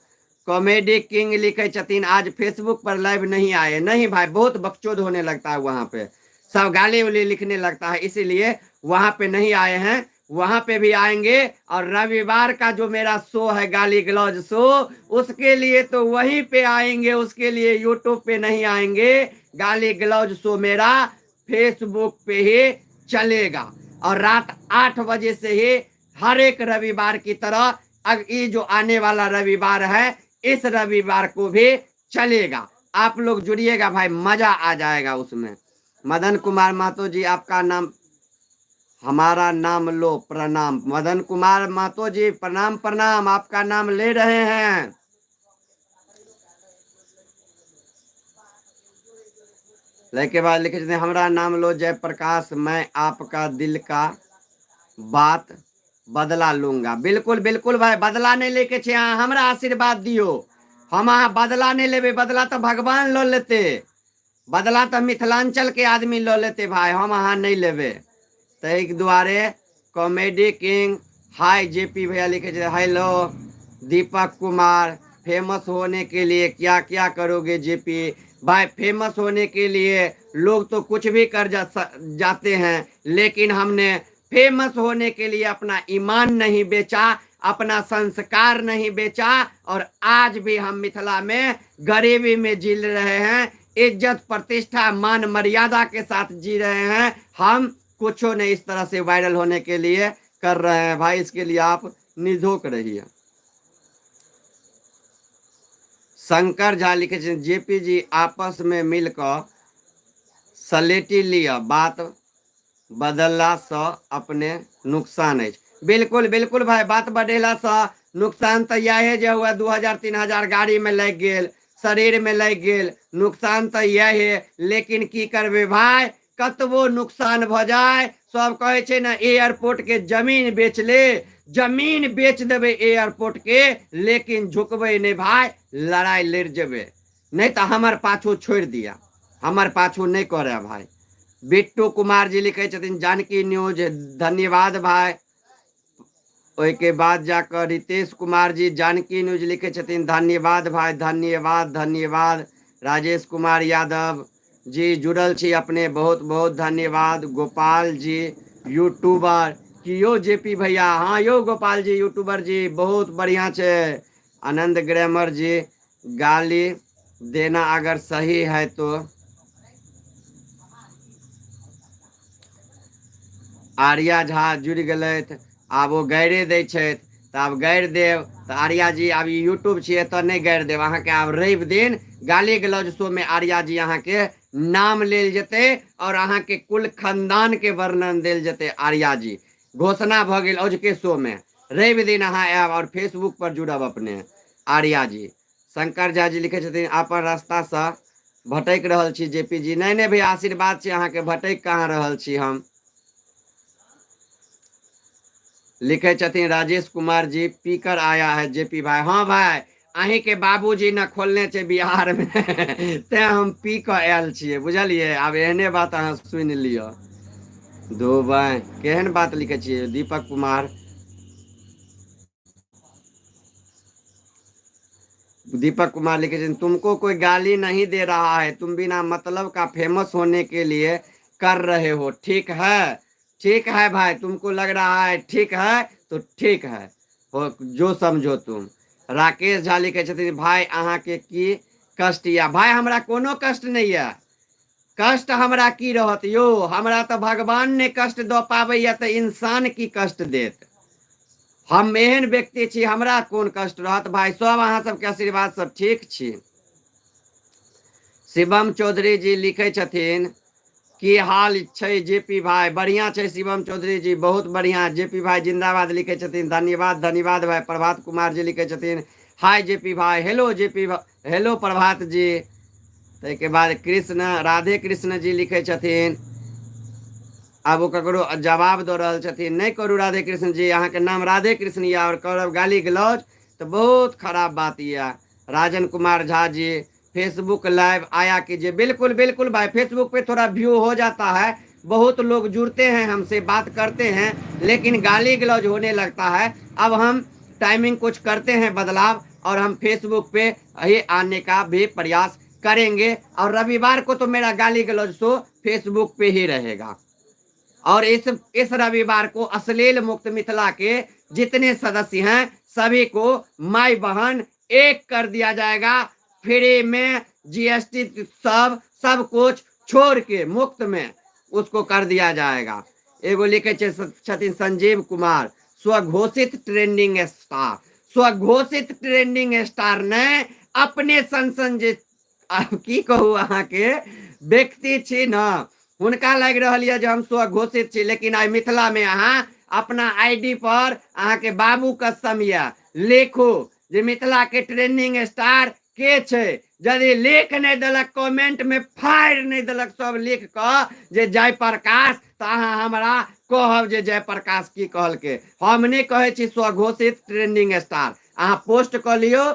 कॉमेडी किंग लिखे छथिन, आज फेसबुक पर लाइव नहीं आए। नहीं भाई, बहुत बकचोद होने लगता है वहां पे, सब गाली उली लिखने लगता है, इसीलिए वहां पे नहीं आए हैं। वहां पे भी आएंगे। और रविवार का जो मेरा शो है गाली गलौज शो, उसके लिए तो वहीं पे आएंगे, उसके लिए यूट्यूब पे नहीं आएंगे। गाली गलौज शो मेरा फेसबुक पे ही चलेगा और रात 8 बजे से ही हर एक रविवार की तरह अब ये जो आने वाला रविवार है, इस रविवार को भी चलेगा। आप लोग जुड़िएगा भाई, मजा आ जाएगा उसमें। मदन कुमार महतो जी, आपका नाम, हमारा नाम लो, प्रणाम। मदन कुमार महतो जी प्रणाम प्रणाम, आपका नाम ले रहे हैं। लेके बाद लिखे थे, हमारा नाम लो जयप्रकाश, मैं आपका दिल का बात बदला लूंगा। बिल्कुल बिल्कुल भाई, बदला नहीं लेके छे, अहाँ हमरा आशीर्वाद दियो, हम अहाँ बदला नहीं लेबे, बदला तो भगवान ल लेते, बदला तो मिथिलांचल के आदमी ल लेते भाई, हम अहाँ नहीं लेबे। ताहि दुआरे कॉमेडी किंग हाय जेपी भैया लिखे छे, हेलो दीपक कुमार, फेमस होने के लिए क्या क्या करोगे जेपी भाई? फेमस होने के लिए लोग तो कुछ भी कर जाते हैं, लेकिन हमने फेमस होने के लिए अपना ईमान नहीं बेचा, अपना संस्कार नहीं बेचा, और आज भी हम मिथिला में गरीबी में जी रहे हैं, इज्जत प्रतिष्ठा मान मर्यादा के साथ जी रहे हैं। हम कुछ नहीं इस तरह से वायरल होने के लिए कर रहे हैं भाई, इसके लिए आप निधोक रहिए। शंकर झा लिखे छथिन, जेपी जी आपस में मिलकर सलेटी लिअ, बात बदलला सँ अपने नुकसान अछि। बिल्कुल बिल्कुल भाई, बात बढ़ेला सँ नुकसान तऽ इएह जे हुआ 2000 3000 गाड़ी में लागि गेल, शरीर में लागि गेल, नुकसान तऽ इएह। लेकिन की करबै भाई, कतबो नुकसान भऽ जाय, सब कहै छै ने एयरपोर्ट के जमीन बेच ले, जमीन बेच देबै एयरपोर्ट के, लेकिन झुकबै नहि भाई, लड़ाई लड़ि जेबै, नहि तऽ हमर पाछू छोड़ि दिअ, हमर पाछू नहि करय भाई। बिट्टू कुमार जी लिखै छथिन जानकी न्यूज, धन्यवाद भाई। ओहिके बाद जाकऽ रितेश कुमार जी जानकी न्यूज लिखै छथिन, धन्यवाद भाई, धन्यवाद धन्यवाद। राजेश कुमार यादव जी जुड़ल छी अपने, बहुत बहुत धन्यवाद। गोपाल जी यूट्यूबर की यो जेपी भैया, हाँ यो गोपाल जी यूट्यूबर जी बहुत बढ़िया छै। आनंद ग्रामर जी गाली देना अगर सही है तो। आर्या झा जुड़ि गेलथि, आब ओ गाइरे दै छथि तऽ आब गारि देब तऽ आर्या जी, आब ई यूट्यूब छियै तऽ नहि गारि देब अहाँके। आब रवि दिन गाली गलौज शो में आर्या जी अहाँके नाम लेल जेतै और अहाँके कुल खानदान के वर्णन देल जेतै। आर्या जी घोषणा भऽ गेल औजके शो में, रवि दिन अहाँ आयब और फेसबुक पर जुड़ब अपने। आर्या जी शंकर झा जी लिखै छथिन, अपन रास्तासँ भटकि रहल छी जेपी जी। नहि नहि भैया, आशीर्वाद छै अहाँके, भटकि कहाँ रहल छी हम। लिखै छथिन राजेश कुमार जी, पीकर आया है जेपी भाई। हाँ भाई, अहींके बाबूजी ने खोलने छै बिहारमे, तें हम पी कऽ आयल छियै, बुझलियै। आब एहने बात अहाँ सुनि लिअ। दो भाई केहन बात लिखै छियै दीपक कुमार। दीपक कुमार लिखे छथिन, तुमको कोई गाली नहीं दे रहा है, तुम बिना मतलब का फेमस होने के लिए कर रहे हो। ठीक है ठीक है भाई, तुमको लग रहा है ठीक है तो ठीक है, हो जो समझो तुम। राकेश झा लिखे छथिन, भाई अहाँके की कष्ट यऽ? भाई हमरा कोनो कष्ट नहि यऽ, कष्ट हमरा की रहत यौ, हमरा तऽ भगवान ने कष्ट दऽ पाबैया तऽ इंसान की कष्ट देत। हम एहन व्यक्ति छी, हमरा कोन कष्ट रहत भाई, सब अहाँ सबके आशीर्वाद सब ठीक छी। शिवम चौधरी जी लिखै छथिन, की हाल छै जेपी भाई? बढ़िया छै शिवम चौधरी जी, बहुत बढ़िया। जेपी भाई जिंदाबाद लिखै छथिन, धन्यवाद धन्यवाद भाई। प्रभात कुमार जी लिखै छथिन, हाय जेपी भाई, हेलो जेपी, हेलो प्रभात जी। ताहिके बाद कृष्ण राधे कृष्ण जी लिखै छथिन, आब ओ ककरो जवाब दऽ रहल छथिन, नहि करू राधे कृष्ण जी, अहाँके नाम राधे कृष्ण यऽ आओर करब गाली गलौज तऽ बहुत खराब बात यऽ। राजन कुमार झा जी फेसबुक लाइव आया कीजिए। बिल्कुल बिल्कुल भाई, फेसबुक पे थोड़ा व्यू हो जाता है, बहुत लोग जुड़ते हैं, हमसे बात करते हैं, लेकिन गाली गलौज होने लगता है। अब हम टाइमिंग कुछ करते हैं बदलाव, और हम फेसबुक पे ये आने का भी प्रयास करेंगे। और रविवार को तो मेरा गाली गलौज शो फेसबुक पे ही रहेगा। और इस रविवार को अश्लील मुक्त मिथिला के जितने सदस्य हैं सभी को माई बहन एक कर दिया जाएगा फ्री में, जीएसटी सब सब कुछ छोड़ के मुफ्त में उसको कर दिया जाएगा। एगो लिखे छथिन संजीव कुमार, स्वघोषित ट्रेंडिंग स्टार। स्वघोषित ट्रेंडिंग स्टार ने अपने सन सन जे आब की कहू अहाँके व्यक्ति छी न, हुनका लागि रहल यऽ जे हम स्वघोषित छी, लेकिन आइ मिथिला में अहाँ अपना आईडी पर अहाँके बाबू कसम यऽ लिखू जे मिथिला के ट्रेंडिंग स्टार के छै। यदि लिख नहि देलक, कमेंट में फाड़ि नहि देलक सब लिख कऽ जे जयप्रकाश, तऽ अहाँ हमरा कहब जे जयप्रकाश की कहलकै। हम नहि कहै छी स्वघोषित ट्रेंडिंग स्टार। अहाँ पोस्ट कऽ लियौ,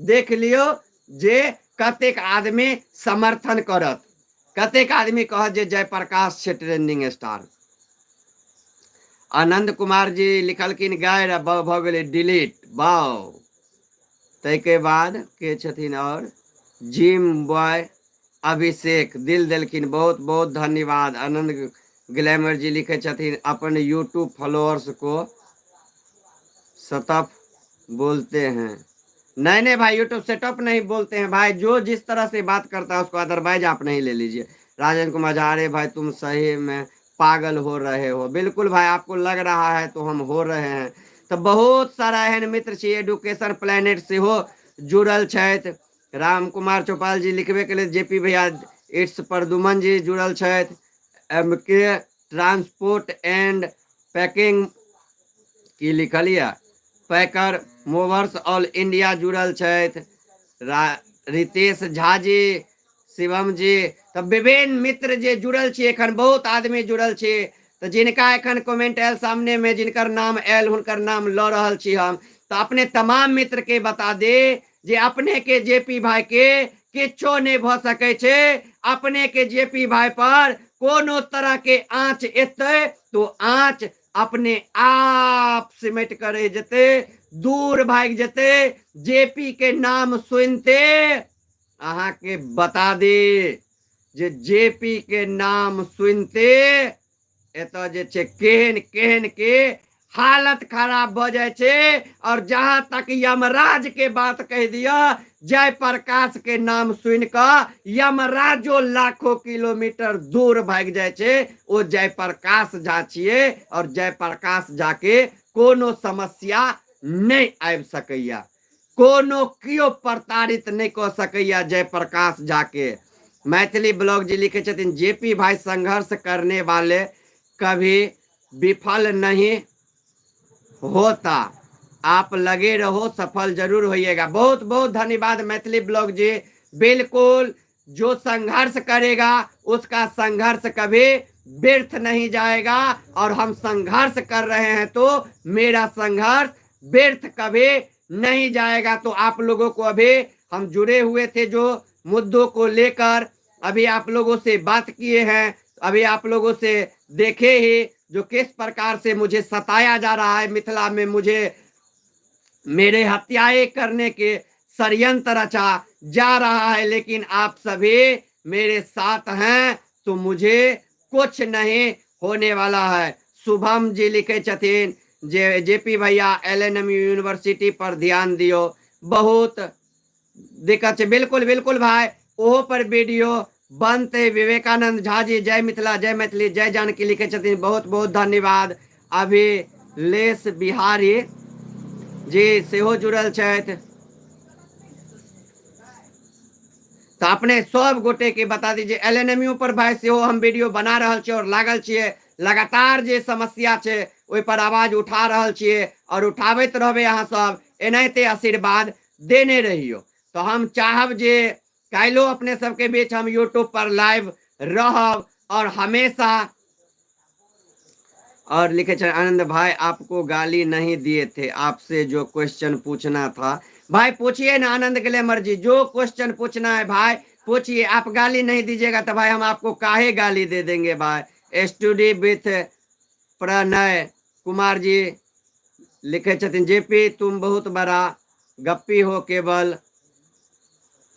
देख लियौ जे कतेक आदमी समर्थन करत, कतेक आदमी कहत जे जयप्रकाश छै ट्रेंडिंग स्टार। आनंद कुमार जी लिखलखिन गारि भऽ गेलै डिलीट। बाउ ताहिके बाद के छथिन और जिम बॉय अभिषेक दिल देलखिन, बहुत बहुत धन्यवाद। आनंद ग्लैमर जी लिखे छथिन अपन यूट्यूब फॉलोअर्स को सतफ बोलते हैं। नहीं नहीं भाई, यूट्यूब सेटअप नहीं बोलते हैं भाई, जो जिस तरह से बात करता है उसको अदरवाइज आप नहीं ले लीजिए। राजन कुमार झा, अरे भाई तुम सही में पागल हो रहे हो। बिल्कुल भाई, आपको लग रहा है तो हम हो रहे हैं। तो बहुत सारा एहन मित्र छी, एडुकेशन प्लेनेट सेहो जुड़ल छथि। राम कुमार चौपाल जी लिखबे के लिए, जे पी भैया, it's Pradyuman जी जुड़ल छथि। एम के ट्रांसपोर्ट एंड पैकिंग की लिखल यऽ, पैकर मूवर्स ऑल इंडिया जुड़ल छथि। रितेश झा जी, शिवम जी, तऽ विभिन्न मित्र जे जुड़ल छी, एखन बहुत आदमी जुड़ल छी। तऽ जिनका एखन कमेंट आयल सामने में, जिनकर नाम आयल हुनकर नाम लऽ रहल छी हम। तऽ अपने तमाम मित्र के बता दे जे अपने के जेपी भाई के किछो नहि भऽ सकै छै। अपने के जेपी भाई पर कोनो तरह के आँच एतै तो आँच अपने आप सिमट कर रहि जेतै, दूर भागि जेतै। जेपी के नाम सुनते अहाँके बता दे जे जेपी के नाम सुनते एतऽ जे छै केहन केहन के हालत खराब भऽ जाइ छै। और जहाँ तक यमराज के बात कहि दिअ, जय प्रकाश के नाम सुनि कऽ यमराजो लाखों किलोमीटर दूर भागि जाइ छै। ओ जय प्रकाश झा छियै और जय प्रकाश झा के कोनो समस्या नहि आबि सकैया, कोनो केओ प्रताड़ित नहि कऽ सकैया जय प्रकाश झा के। मैथिली ब्लॉग जी लिखे छथिन, जेपी भाई संघर्ष करने वाले कभी विफल नहीं होता, आप लगे रहो, सफल जरूर होइएगा। बहुत बहुत धन्यवाद मैथिली ब्लॉग जी। बिल्कुल जो संघर्ष करेगा उसका संघर्ष कभी व्यर्थ नहीं जाएगा, और हम संघर्ष कर रहे हैं तो मेरा संघर्ष व्यर्थ कभी नहीं जाएगा। तो आप लोगों को अभी हम जुड़े हुए थे जो मुद्दों को लेकर, अभी आप लोगों से बात किए हैं, अभी आप लोगों से देखे ही जो किस प्रकार से मुझे सताया जा रहा है मिथिला में, मुझे मेरे हत्याएं करने के षड्यंत्र रचा जा रहा है, लेकिन आप सभी मेरे साथ हैं तो मुझे कुछ नहीं होने वाला है। शुभम जी लिखे छथिन जे जेपी भैया एल एन एम यूनिवर्सिटी पर ध्यान दियो, बहुत दिक्कत है। बिल्कुल बिल्कुल भाई, ओहो पर वीडियो बनते। विवेकानंद झा जी जय मिथिला जय मैथिली जय जानकी लिखे छथिन, बहुत बहुत धन्यवाद। अभी लेस बिहारी जी सेहो जुड़ल छथि। तो अपने सब गोटे के बता दीजिए एल एन एम यू पर भाई सेहो हम वीडियो बना रहल छियै और लागल छियै, लगातार जे समस्या छै ओहि पर आवाज उठा रहल छियै और उठाबैत रहबै। अहाँ सब एनाहिते आशीर्वाद देने रहियो। तो हम चाहब जे काल्हिओ अपने सबके बीच हम यूट्यूब पर लाइव रहब और हमेशा। और लिखे छे आनंद भाई आपको गाली नहीं दिए थे, आपसे जो क्वेश्चन पूछना था भाई पूछिए ना। आनंद ग्लैमर जी जो क्वेश्चन पूछना है भाई पूछिए, आप गाली नहीं दीजिएगा तो भाई हम आपको काहे गाली दे देंगे भाई। स्टूडियो विथ प्रणय कुमार जी लिखे छथिन जेपी तुम बहुत बड़ा गप्पी हो, केवल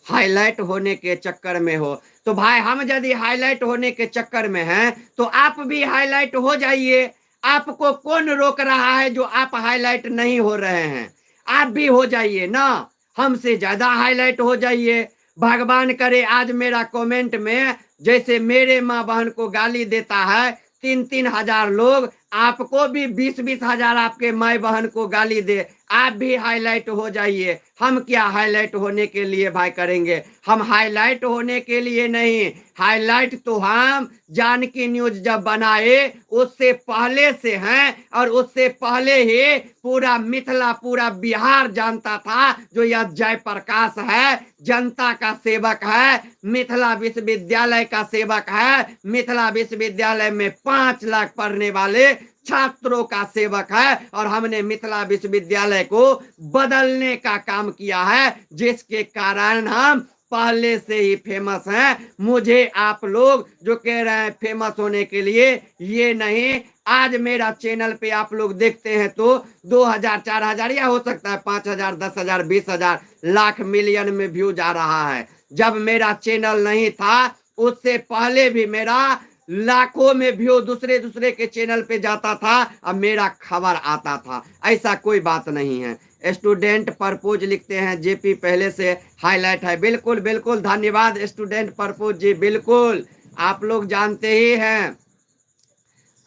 हाईलाइट होने के चक्कर में हो। तो भाई हम यदि हाईलाइट होने के चक्कर में हैं तो आप भी हाईलाइट हो जाइए। आपको कौन रोक रहा है जो आप हाईलाइट नहीं हो रहे हैं? आप भी हो जाइए ना, हमसे ज्यादा हाईलाइट हो जाइए। भगवान करे आज मेरा कमेंट में जैसे मेरे माँ बहन को गाली देता है 3-3 हजार लोग, आपको भी 20-20 हजार आपके माई बहन को गाली दे, आप भी हाईलाइट हो जाइए। हम क्या हाईलाइट होने के लिए भाई करेंगे? हम हाईलाइट होने के लिए नहीं, हाईलाइट तो हम जानकी न्यूज जब बनाए उससे पहले से हैं, और उससे पहले ही पूरा मिथिला पूरा बिहार जानता था जो यह जयप्रकाश है, जनता का सेवक है, मिथिला विश्वविद्यालय का सेवक है, मिथिला विश्वविद्यालय में 5 लाख पढ़ने वाले छात्रों का सेवक है, और हमने मिथिला विश्वविद्यालय को बदलने का काम किया है, जिसके कारण हम पहले से ही फेमस हैं। मुझे आप लोग जो कह रहे हैं फेमस होने के लिए, ये नहीं। आज मेरा चैनल पे आप लोग देखते हैं तो 2000, 4000 या हो सकता है 5000, 10,000, 20,000, लाख, मिलियन में व्यू जा रहा है। जब मेरा चैनल नहीं था उससे पहले भी मेरा लाखों में व्यू दूसरे दूसरे के चैनल पे जाता था और मेरा खबर आता था। ऐसा कोई बात नहीं है। स्टूडेंट परपोज लिखते हैं जेपी पहले से हाईलाइट है। बिल्कुल बिल्कुल, धन्यवाद स्टूडेंट परपोज जी, बिल्कुल आप लोग जानते ही हैं।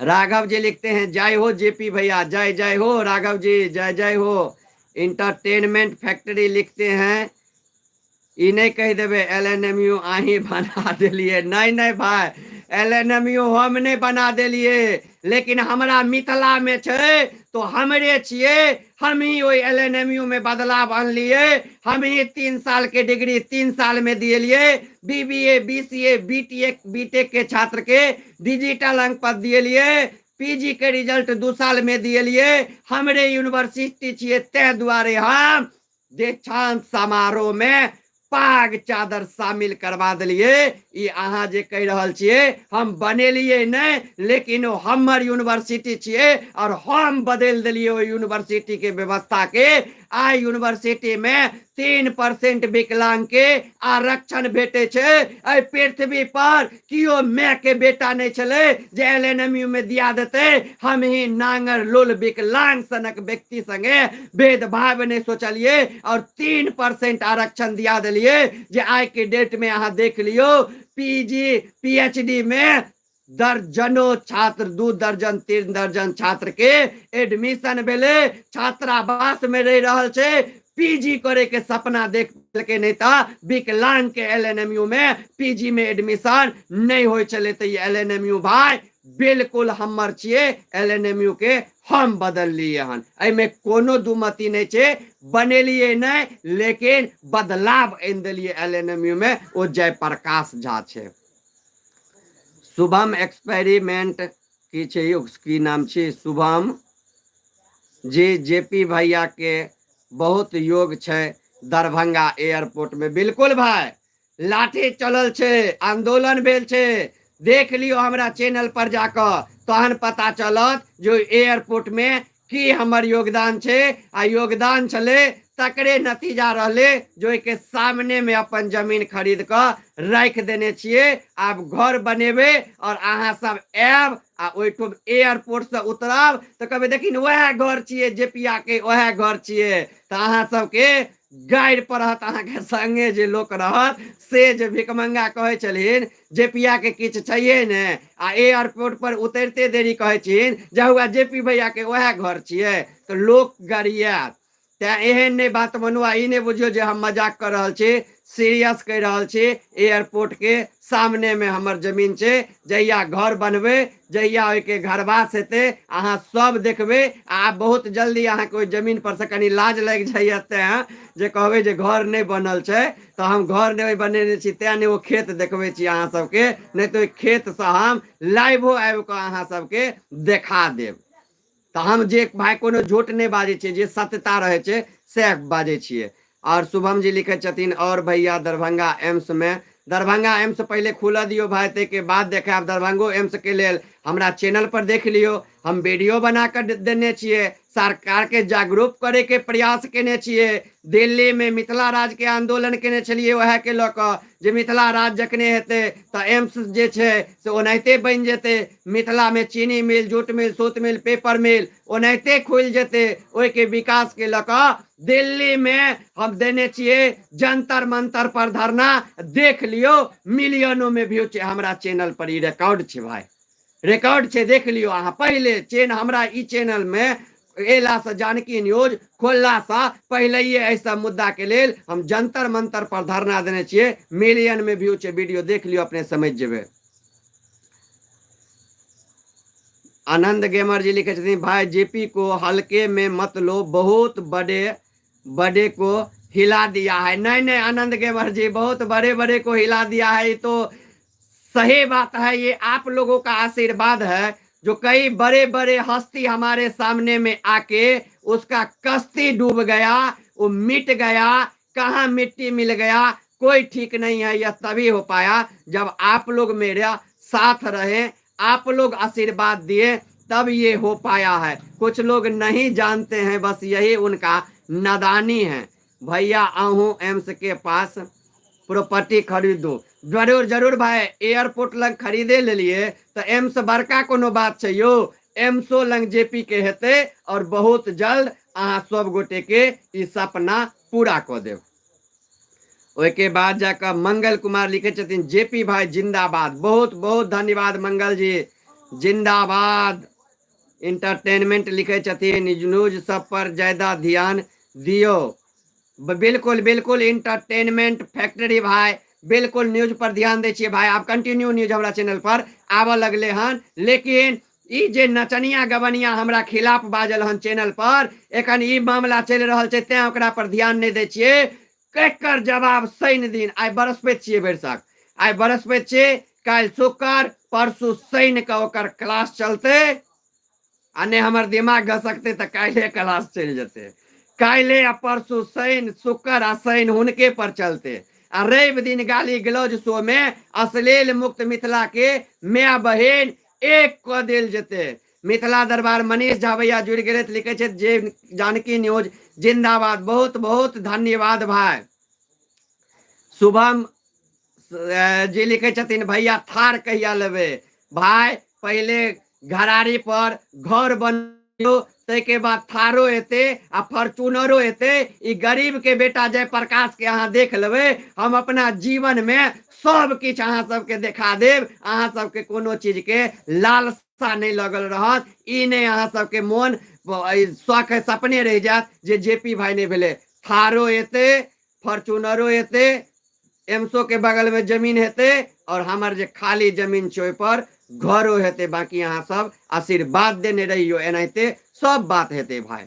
राघव जी लिखते हैं जय हो जेपी भैया, जय जय हो राघव जी, जय जय हो। इंटरटेनमेंट फैक्ट्री लिखते हैं ई नहीं कह देवे एल एन एम you आही बना दिलिए। नहीं नहीं भाई, एल एन एम you हम नहीं बना दिलिए, लेकिन हमरा मिथिला में छै तो हमरे छिए, हम ही ओहि एल एन एम you में बदलाव अनलिए, हम ही 3 साल के डिग्री 3 साल में दिएलिए, B B A, B C A, B T A, B take के छात्र के डिजिटल अंक पत्र दिएलिए, पी जी के रिजल्ट 2 साल में दिएलिए। हमरे यूनिवर्सिटी छिए ते दुआरे हम दीक्षांत समारोह में पाग चादर शामिल करवा दिलिए। ई अहाँ जे कहि रहल छियै हम बनेलिए नहि, लेकिन ओ हमर यूनिवर्सिटी छियै और हम बदलि देलियै ओहि यूनिवर्सिटी के व्यवस्था के। आइ यूनिवर्सिटी में 3% विकलांग के आरक्षण भेटै छै। एहि पृथ्वी पर केओ my के बेटा नहि छलै J L N M U में दिया देतै। हम ही नांगर लोल विकलांग सनक व्यक्ति संगे भेदभाव नहि सोचलिए और 3% आरक्षण दिया देलिए, जे आइ के डेट में अहाँ देख लियौ P G P H D में दर्जनों छात्र, 2 दर्जन 3 दर्जन छात्र के एडमिशन भेलै, छात्रावास में रहि रहल छै, पी जी करे के सपना देख के नहीं था विकलांग के एल एन एम you में पी जी में एडमिशन नहीं होइ छलै। तऽ ई एल एन एम you भाई बिल्कुल हमर छियै, एल एन एम you के हम बदललियै हन, एहिमे कोनो दुमति नहि छै, बनेलियै नहि लेकिन बदलाव आनि देलियै एल एन एम यू में, ओ जयप्रकाश झा छै। शुभम एक्सपेरिमेंट की छै यौ, की नाम छै शुभम जी, जेपी भैया के बहुत योग छै दरभंगा एयरपोर्ट में। बिल्कुल भाई, लाठी चलल छै, आंदोलन भेल छै, देख लियौ हमरा चैनल पर जाकऽ तहन पता चलत जो एयरपोर्ट में की हमर योगदान छै। आ योगदान छलै तकरे नतीजा रहलै जो के सामने में अपन जमीन खरीद कऽ राखि देने छियै। आब घर बनेबै और अहाँ सब आयब आ ओहिठाम एयरपोर्ट से उतरब तऽ कहबै देखिन वएह घर छियै जेपिया के, वएह घर छियै। तऽ अहाँ सबके गाड़ि पड़त, अहाँके संगे जे लोक रहत से जे भिकमंगा कहै छलखिन जेपिया के किछु छैहे ने, आ एयरपोर्ट पर उतरिते देरी कहै छिन जे हुआ जेपी भैया के वएह घर छियै, तऽ लोक गरियात। तें एहन नहि बात मनु, आ ई नहि बुझियौ जे हम मजाक कऽ रहल छी, सीरियस कहि रहल छी। एयरपोर्ट के सामने में हमर जमीन छै, जहिया घर बनबै, जहिया ओहिके घरवास हेतै, अहाँ सब देखबै। आ बहुत जल्दी अहाँके ओहि जमीन पर से कनि लाज लागि जाइए, तें जे कहबै जे घर नहि बनल छै, तऽ हम घर नहि बनेने छी तें नहि ओ खेत देखबै छी अहाँ सबके, नहि तऽ ओहि खेतसँ हम लाइवो आबि कऽ अहाँ सबके देखा देब। तऽ हम जे भाय कोनो झूठ नहि बाजै छियै, जे सत्यता रहै छै सएह बाजै छियै। आओर शुभम जी लिखै छथिन और भैया दरभंगा एम्स में, दरभंगा एम्स पहिले खुलऽ दियौ भाय, ताहिके बाद देखायब। दरभंगो एम्स के लेल हमरा चैनल पर देख लियौ, हम वीडियो बना कऽ देने छियै, सरकारके जागरूक करैके प्रयास केने छियै। दिल्लीमे मिथिला राज्यके आंदोलन केने छलियै उएहके लऽ कऽ जे मिथिला राज्य जखने हेतै तऽ एम्स जे छै से ओनाहिते बनि जेतै, मिथिलामे चीनी मिल, जूट मिल, सूत मिल, पेपर मिल ओनाहिते खुलि जेतै। ओहिके विकासके लऽ कऽ दिल्लीमे हम देने छियै जंतर मंतर पर धरना, देख लियौ, मिलियनोमे व्यू छै हमरा चैनल पर, ई रिकॉर्ड छै भाई, रिकॉर्ड छै, देख लियौ अहाँ। पहिले चैन हमरा ई चैनलमे एलासँ, जानकी न्यूज खोललासँ पहिलैये एहि सब मुद्दाके लेल हम जंतर मंतर पर धरना देने छियै, मिलियनमे व्यू छै वीडियो, देख लियौ, अपने समझि जेबै। आनंद गेमर जी लिखे छथिन, भाई जेपी को हल्के में मत लो, बहुत बड़े बड़े को हिला दिया है। नहीं नहीं आनंद गेमर जी, बहुत बड़े बड़े को हिला दिया है, ये तो सही बात है। ये आप लोगों का आशीर्वाद है जो कई बड़े बड़े हस्ती हमारे सामने में आके उसका कश्ती डूब गया, वो मिट गया, कहाँ मिट्टी मिल गया कोई ठीक नहीं है। यह तभी हो पाया जब आप लोग मेरा साथ रहे, आप लोग आशीर्वाद दिए, तब ये हो पाया है। कुछ लोग नहीं जानते हैं, बस यही उनका नादानी है। भैया आहूँ एम्स के पास प्रॉपर्टी खरीदू। जरूर जरूर भाई, एयरपोर्ट लग खरीदे लेलिए तो एम्स बड़का कोनो बात छै यो, एम्सो लग जेपी के हेतै और बहुत जल्द अहाँ सब गोटे के ई सपना पूरा कऽ देब। ओहिके बाद जाकऽ मंगल कुमार लिखै छथिन, जेपी भाई जिंदाबाद। बहुत बहुत धन्यवाद मंगल जी, जिंदाबाद। इंटरटेनमेंट लिखै छथिन, न्यूज सब पर ज्यादा ध्यान दियौ। बिल्कुल बिल्कुल इंटरटेनमेंट फैक्ट्री भाई, बिल्कुल न्यूज पर ध्यान दै छियै भाई। आब कंटिन्यू न्यूज हमरा चैनल पर आबऽ लगलै हन, लेकिन ई जे नचनिया गबनिया हमरा खिलाफ बाजल हन चैनल पर, एखन ई मामला चलि रहल छै, तें ओकरा पर ध्यान नहि दै छियै। केकर जवाब शनि दिन, आइ बरस्पति छियै, भरिसक आइ बरस्पति छियै, काल्हि शुक्र, परसू शनि के ओकर क्लास चलतै, आ नहि हमर दिमाग घसकतै तऽ काल्हि क्लास चलि जेतै। काल्हि आ परसू शनि, शुक्र आ शनि हुनके पर चलतै। आ रवि दिन गाली गलौज शो में अश्लील मुक्त मिथिला के माय बहिन एक कऽ देल जेतै। मिथिला दरबार मनीष झा भैया जुड़ि गेलै, लिखै छै जे जानकी न्यूज जिंदाबाद। बहुत बहुत धन्यवाद भाई। शुभम जी लिखै छथिन, भैया थार कहिया लेबै? भाई पहिले घरारी पर घर बनियो, ताहिके बाद थारो एतै आ फॉर्चूनरो एतै। ई गरीब के बेटा जयप्रकाश के अहाँ देख लेबै, हम अपना जीवन में सब किछु अहाँ सबके देखा देब, अहाँ सबके कोनो चीज के लालसा नहि लगल रहत। ई नहि अहाँ सबके मोन शौक सपने रहि जायत जे जेपी भाई नहि भेलै। थारो एतै, फॉर्चूनरो एतै, एम्सो के बगल में जमीन हेतै और हमर जे खाली जमीन छै ओहि पर घरो हेतै। बाकी अहाँ सब आशीर्वाद देने रहियो, एनाहिते सब बात हेतै भाई।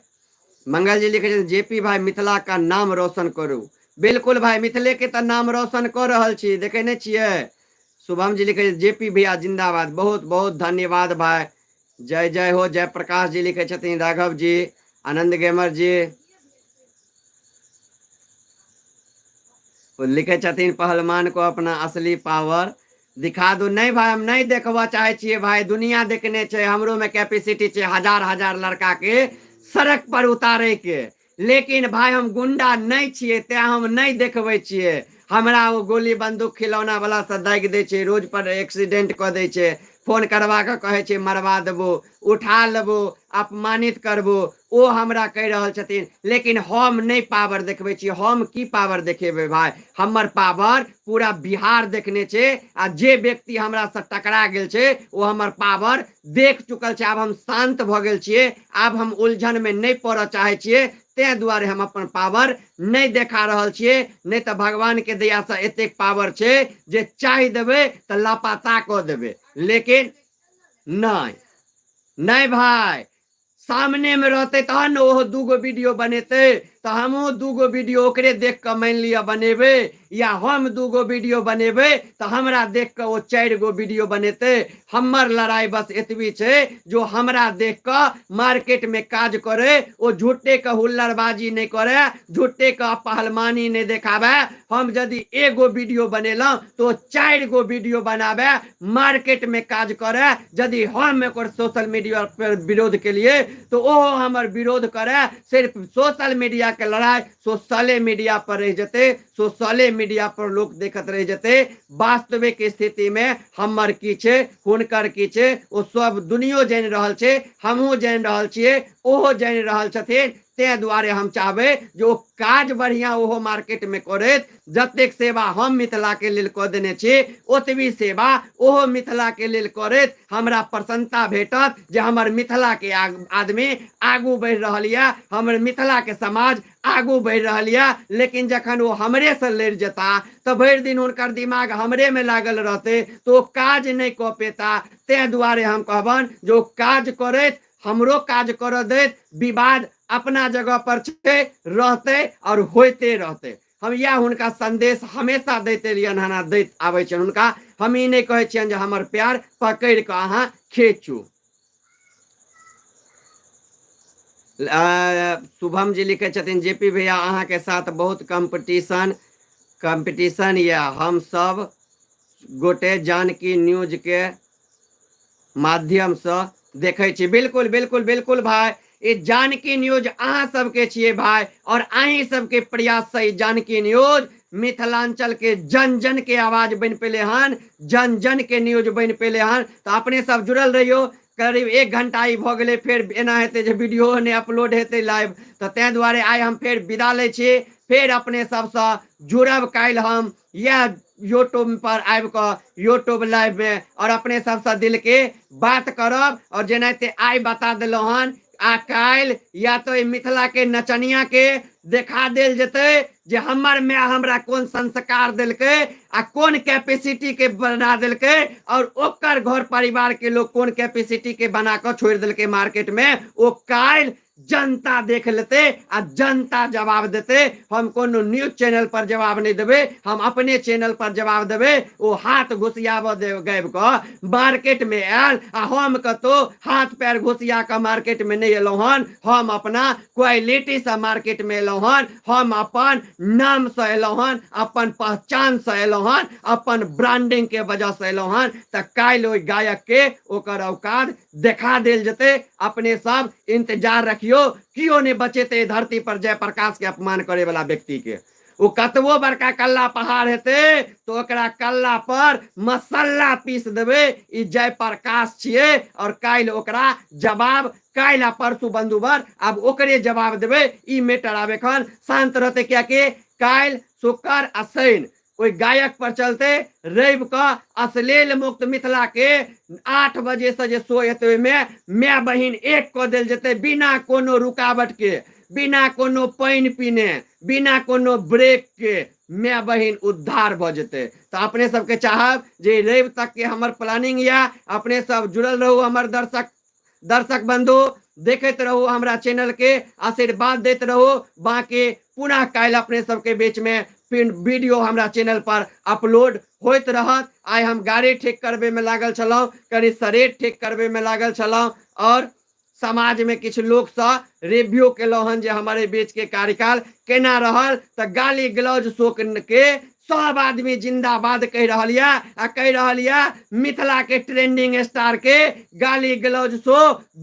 मंगल जी लिखे छथिन, जेपी भाई मिथिला का नाम रोशन करू। बिल्कुल भाई, मिथिले के तऽ नाम रोशन कऽ रहल छी, देखे नहि छियै। शुभम जी लिखे छथिन, जेपी भैया जिंदाबाद। बहुत बहुत धन्यवाद भाई, जय जय हो। जयप्रकाश जी लिखे छथिन, राघव जी, आनंद गेमर जी लिखे छथिन, पहलवान को अपना असली पावर दिखा दो। नहीं भाई, हम नहीं देखबऽ चाहै छियै भाई, दुनिया देखने छै, हमरो में कैपेसिटी छै हजार हजार लड़का के सड़क पर उतारे के, लेकिन भाई हम गुंडा नहीं छियै, तें हम नहीं देखबै छियै। हमरा ओ गोली बंदूक खिलौना वाला से दागि दै छै, रोड पर एक्सीडेंट कऽ दै छै, फोन करवा कऽ कहै छै मरवा देबो, उठा लेबो, अपमानित करबो, ओ हमरा कहि रहल छथिन, लेकिन हम नहि पावर देखबै छी। हम की पावर देखेबै भाई? हमर पावर पूरा बिहार देखने छै, आ जे व्यक्ति हमरा से टकरा गेल छै ओ हमर पावर देख चुकल छै। आब हम शांत भऽ गेल छियै, आब हम उलझन में नहि पड़ऽ चाहै छियै, तें दुआरे हम अपन पावर नहि देखा रहल छियै। नहि तऽ भगवान के दया से एतेक पावर छै जे चाहि देबै तऽ लापता कऽ देबै, लेकिन नहि नहि भाई, सामने में रहते तहन ने ओहो दूगो वीडियो बनेतै, तऽ हमहूँ दूगो वीडियो ओकरे देख कऽ मानि लिअ बनेबै या हम दूगो वीडियो बनेबै तऽ हमरा देख कऽ ओ चारि गो वीडियो बनेतै हमर लड़ाइ बस एतबी छै जो हमरा देख कऽ मार्केटमे काज करे ओ झूठेके हुल्लड़बाजी नहि करे झूठेके पहलवानी नहि देखाबै हम यदि एगो वीडियो बनेलहुँ तऽ ओ चारि गो वीडियो बनाबै मार्केटमे काज करे यदि हम एकर सोशल मीडिया पर विरोध केलिए तऽ ओहो हमर विरोध करे सिर्फ सोशल मीडियाके लड़ाइ सोशले मीडिया पर रहि जेतै सोशले मीडिया पर लोक देखत रहि जेतै वास्तविक स्थितिमे हमर की छै हुनकर की छै ओ सब दुनियो जानि रहल छै हमहूँ जानि रहल छियै ओहो जानि रहल छथिन ताहि दुआरे हम चाहबै जे ओ काज बढ़िआँ ओहो मार्केटमे करैत जतेक सेवा हम मिथिलाके लेल कऽ देने छी ओतबी सेवा ओहो मिथिलाके लेल करैत हमरा प्रसन्नता भेटत जे हमर मिथिलाके आदमी आगू बढ़ि रहल यऽ हमर मिथिलाके समाज आगू बढ़ि रहल यऽ लेकिन जखन ओ हमरेसँ लड़ि जेता तऽ भरि दिन हुनकर दिमाग हमरेमे लागल रहतै तऽ ओ काज नहि कऽ पेता ताहि दुआरे हम कहबनि जे ओ काज करैत हमरो काज करऽ दैत विवाद अपना जगह पर छै रहतै आओर होइते रहतै हम इएह हुनका संदेश हमेशा दैत एलियनि हन आ दैत आबै छियनि हुनका हम ई नहि कहै छियनि जे हमर प्यार पकड़ि कऽ अहाँ खींचू शुभम जी लिखै छथिन जे पी भैया अहाँके साथ बहुत कम्पटीशन कम्पटीशन यऽ हम सब गोटे जानकी न्यूजके माध्यमसँ देखै छी बिल्कुल बिल्कुल बिल्कुल भाय ई जानकी न्यूज अहाँ सबके छियै भाय और अहीं सबके प्रयाससँ ई जानकी न्यूज मिथिलांचल के जन जन के आवाज बनि पेले हन जन जन के न्यूज बनि पेले हन तऽ अपने सब जुड़ल रहियो करीब एक घंटा ई भऽ गेलै फेर एना हेतै जे वीडियो नहि अपलोड हेतै लाइव तऽ ताहि दुआरे आइ हम फेर विदा लै छी फेर अपने सबसँ जुड़ब काल्हि हम इएह यूट्यूब पर आबि कऽ यूट्यूब लाइवमे आओर अपने सबसँ दिलके बात करब आओर जेनाहिते आइ बता देलहुँ हन आ काल्हि या तऽ एहि मिथिलाके नचनियाके देखा देल जेतै जे हमर माय हमरा कोन संस्कार देलकै आ कोन कैपेसिटीके बना देलकै आओर ओकर घर परिवारके लोक कोन कैपेसिटीके बना कऽ छोड़ि देलकै मार्केटमे ओ काल्हि जनता देख लेतै आ जनता जवाब देतै हम कोनो न्यूज चैनल पर जवाब नहि देबै हम अपने चैनल पर जवाब देबै ओ हाथ घुसियाबऽ दे गाबि कऽ मार्केटमे आयल आ हम कतहु हाथ पैर घुसिया कऽ मार्केटमे नहि एलहुँ हन हम अपना क्वालिटीसँ मार्केटमे एलहुँ हन हम अपन नामसँ एलहुँ हन अपन पहचानसँ एलहुँ हन अपन ब्रांडिंगके वजहसँ एलहुँ हन तऽ काल्हि ओहि गायकके ओकर औकात देखा देल जेतै अपने सब इंतजार रखियो कियो नहि बचेतै धरती पर जयप्रकाश के अपमान करे वाला व्यक्ति के ओ कतबो बड़का कल्ला पहाड़ हेतै तऽ ओकरा कल्ला पर मसाला पीस देबै ई जयप्रकाश छियै आओर काल्हि ओकरा जवाब काल्हि आ परसू बंधुवर आब ओकरे जवाब देबै ई मैटर आब एखन शान्त रहतै कियाकि काल्हि शुक्र आ शनि ओहि गायक पर चलते रवि कऽ अश्लील मुक्त मिथिला के 8 बजे से जे शो हेतै ओहिमे माय बहिन एक कऽ देल जेतै बिना कोनो रुकावट के बिना कोनो पानि पीने बिना कोनो ब्रेक के माय बहिन उद्धार भऽ जेतै तऽ अपने सबके चाहब जे रवि तक के हमर प्लानिंग यऽ अपने सब जुड़ल रहू हमर दर्शक दर्शक बंधु देखैत रहू हमरा चैनल के आशीर्वाद दैत रहू बाकी पुनः काल्हि अपने सबके बीच में फिर वीडियो हमरा चैनल पर अपलोड होइत रहत आइ हम गाड़ी ठीक करबे में लागल छलहुँ कनि शरीर ठीक करबे में लागल छलहुँ और समाज में किछु लोकसँ रिव्यू केलहुँ हन जे हमर एहि बीच के कार्यकाल केना रहल तऽ गाली गलौज शोक के सब आदमी जिंदाबाद कहि रहल यऽ आ कहि रहल यऽ मिथिला के ट्रेंडिंग स्टार के गाली गलौज शो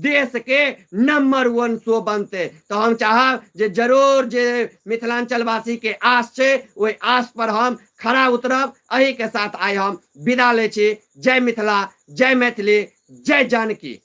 देश के नंबर 1 शो बनते तऽ हम चाहब जे जरूर जे मिथिलांचलवासी के आस छै ओहि आस पर हम खरा उतरब एही के साथ आइ हम विदा लै छी जय मिथिला जय मैथिली जय जानकी।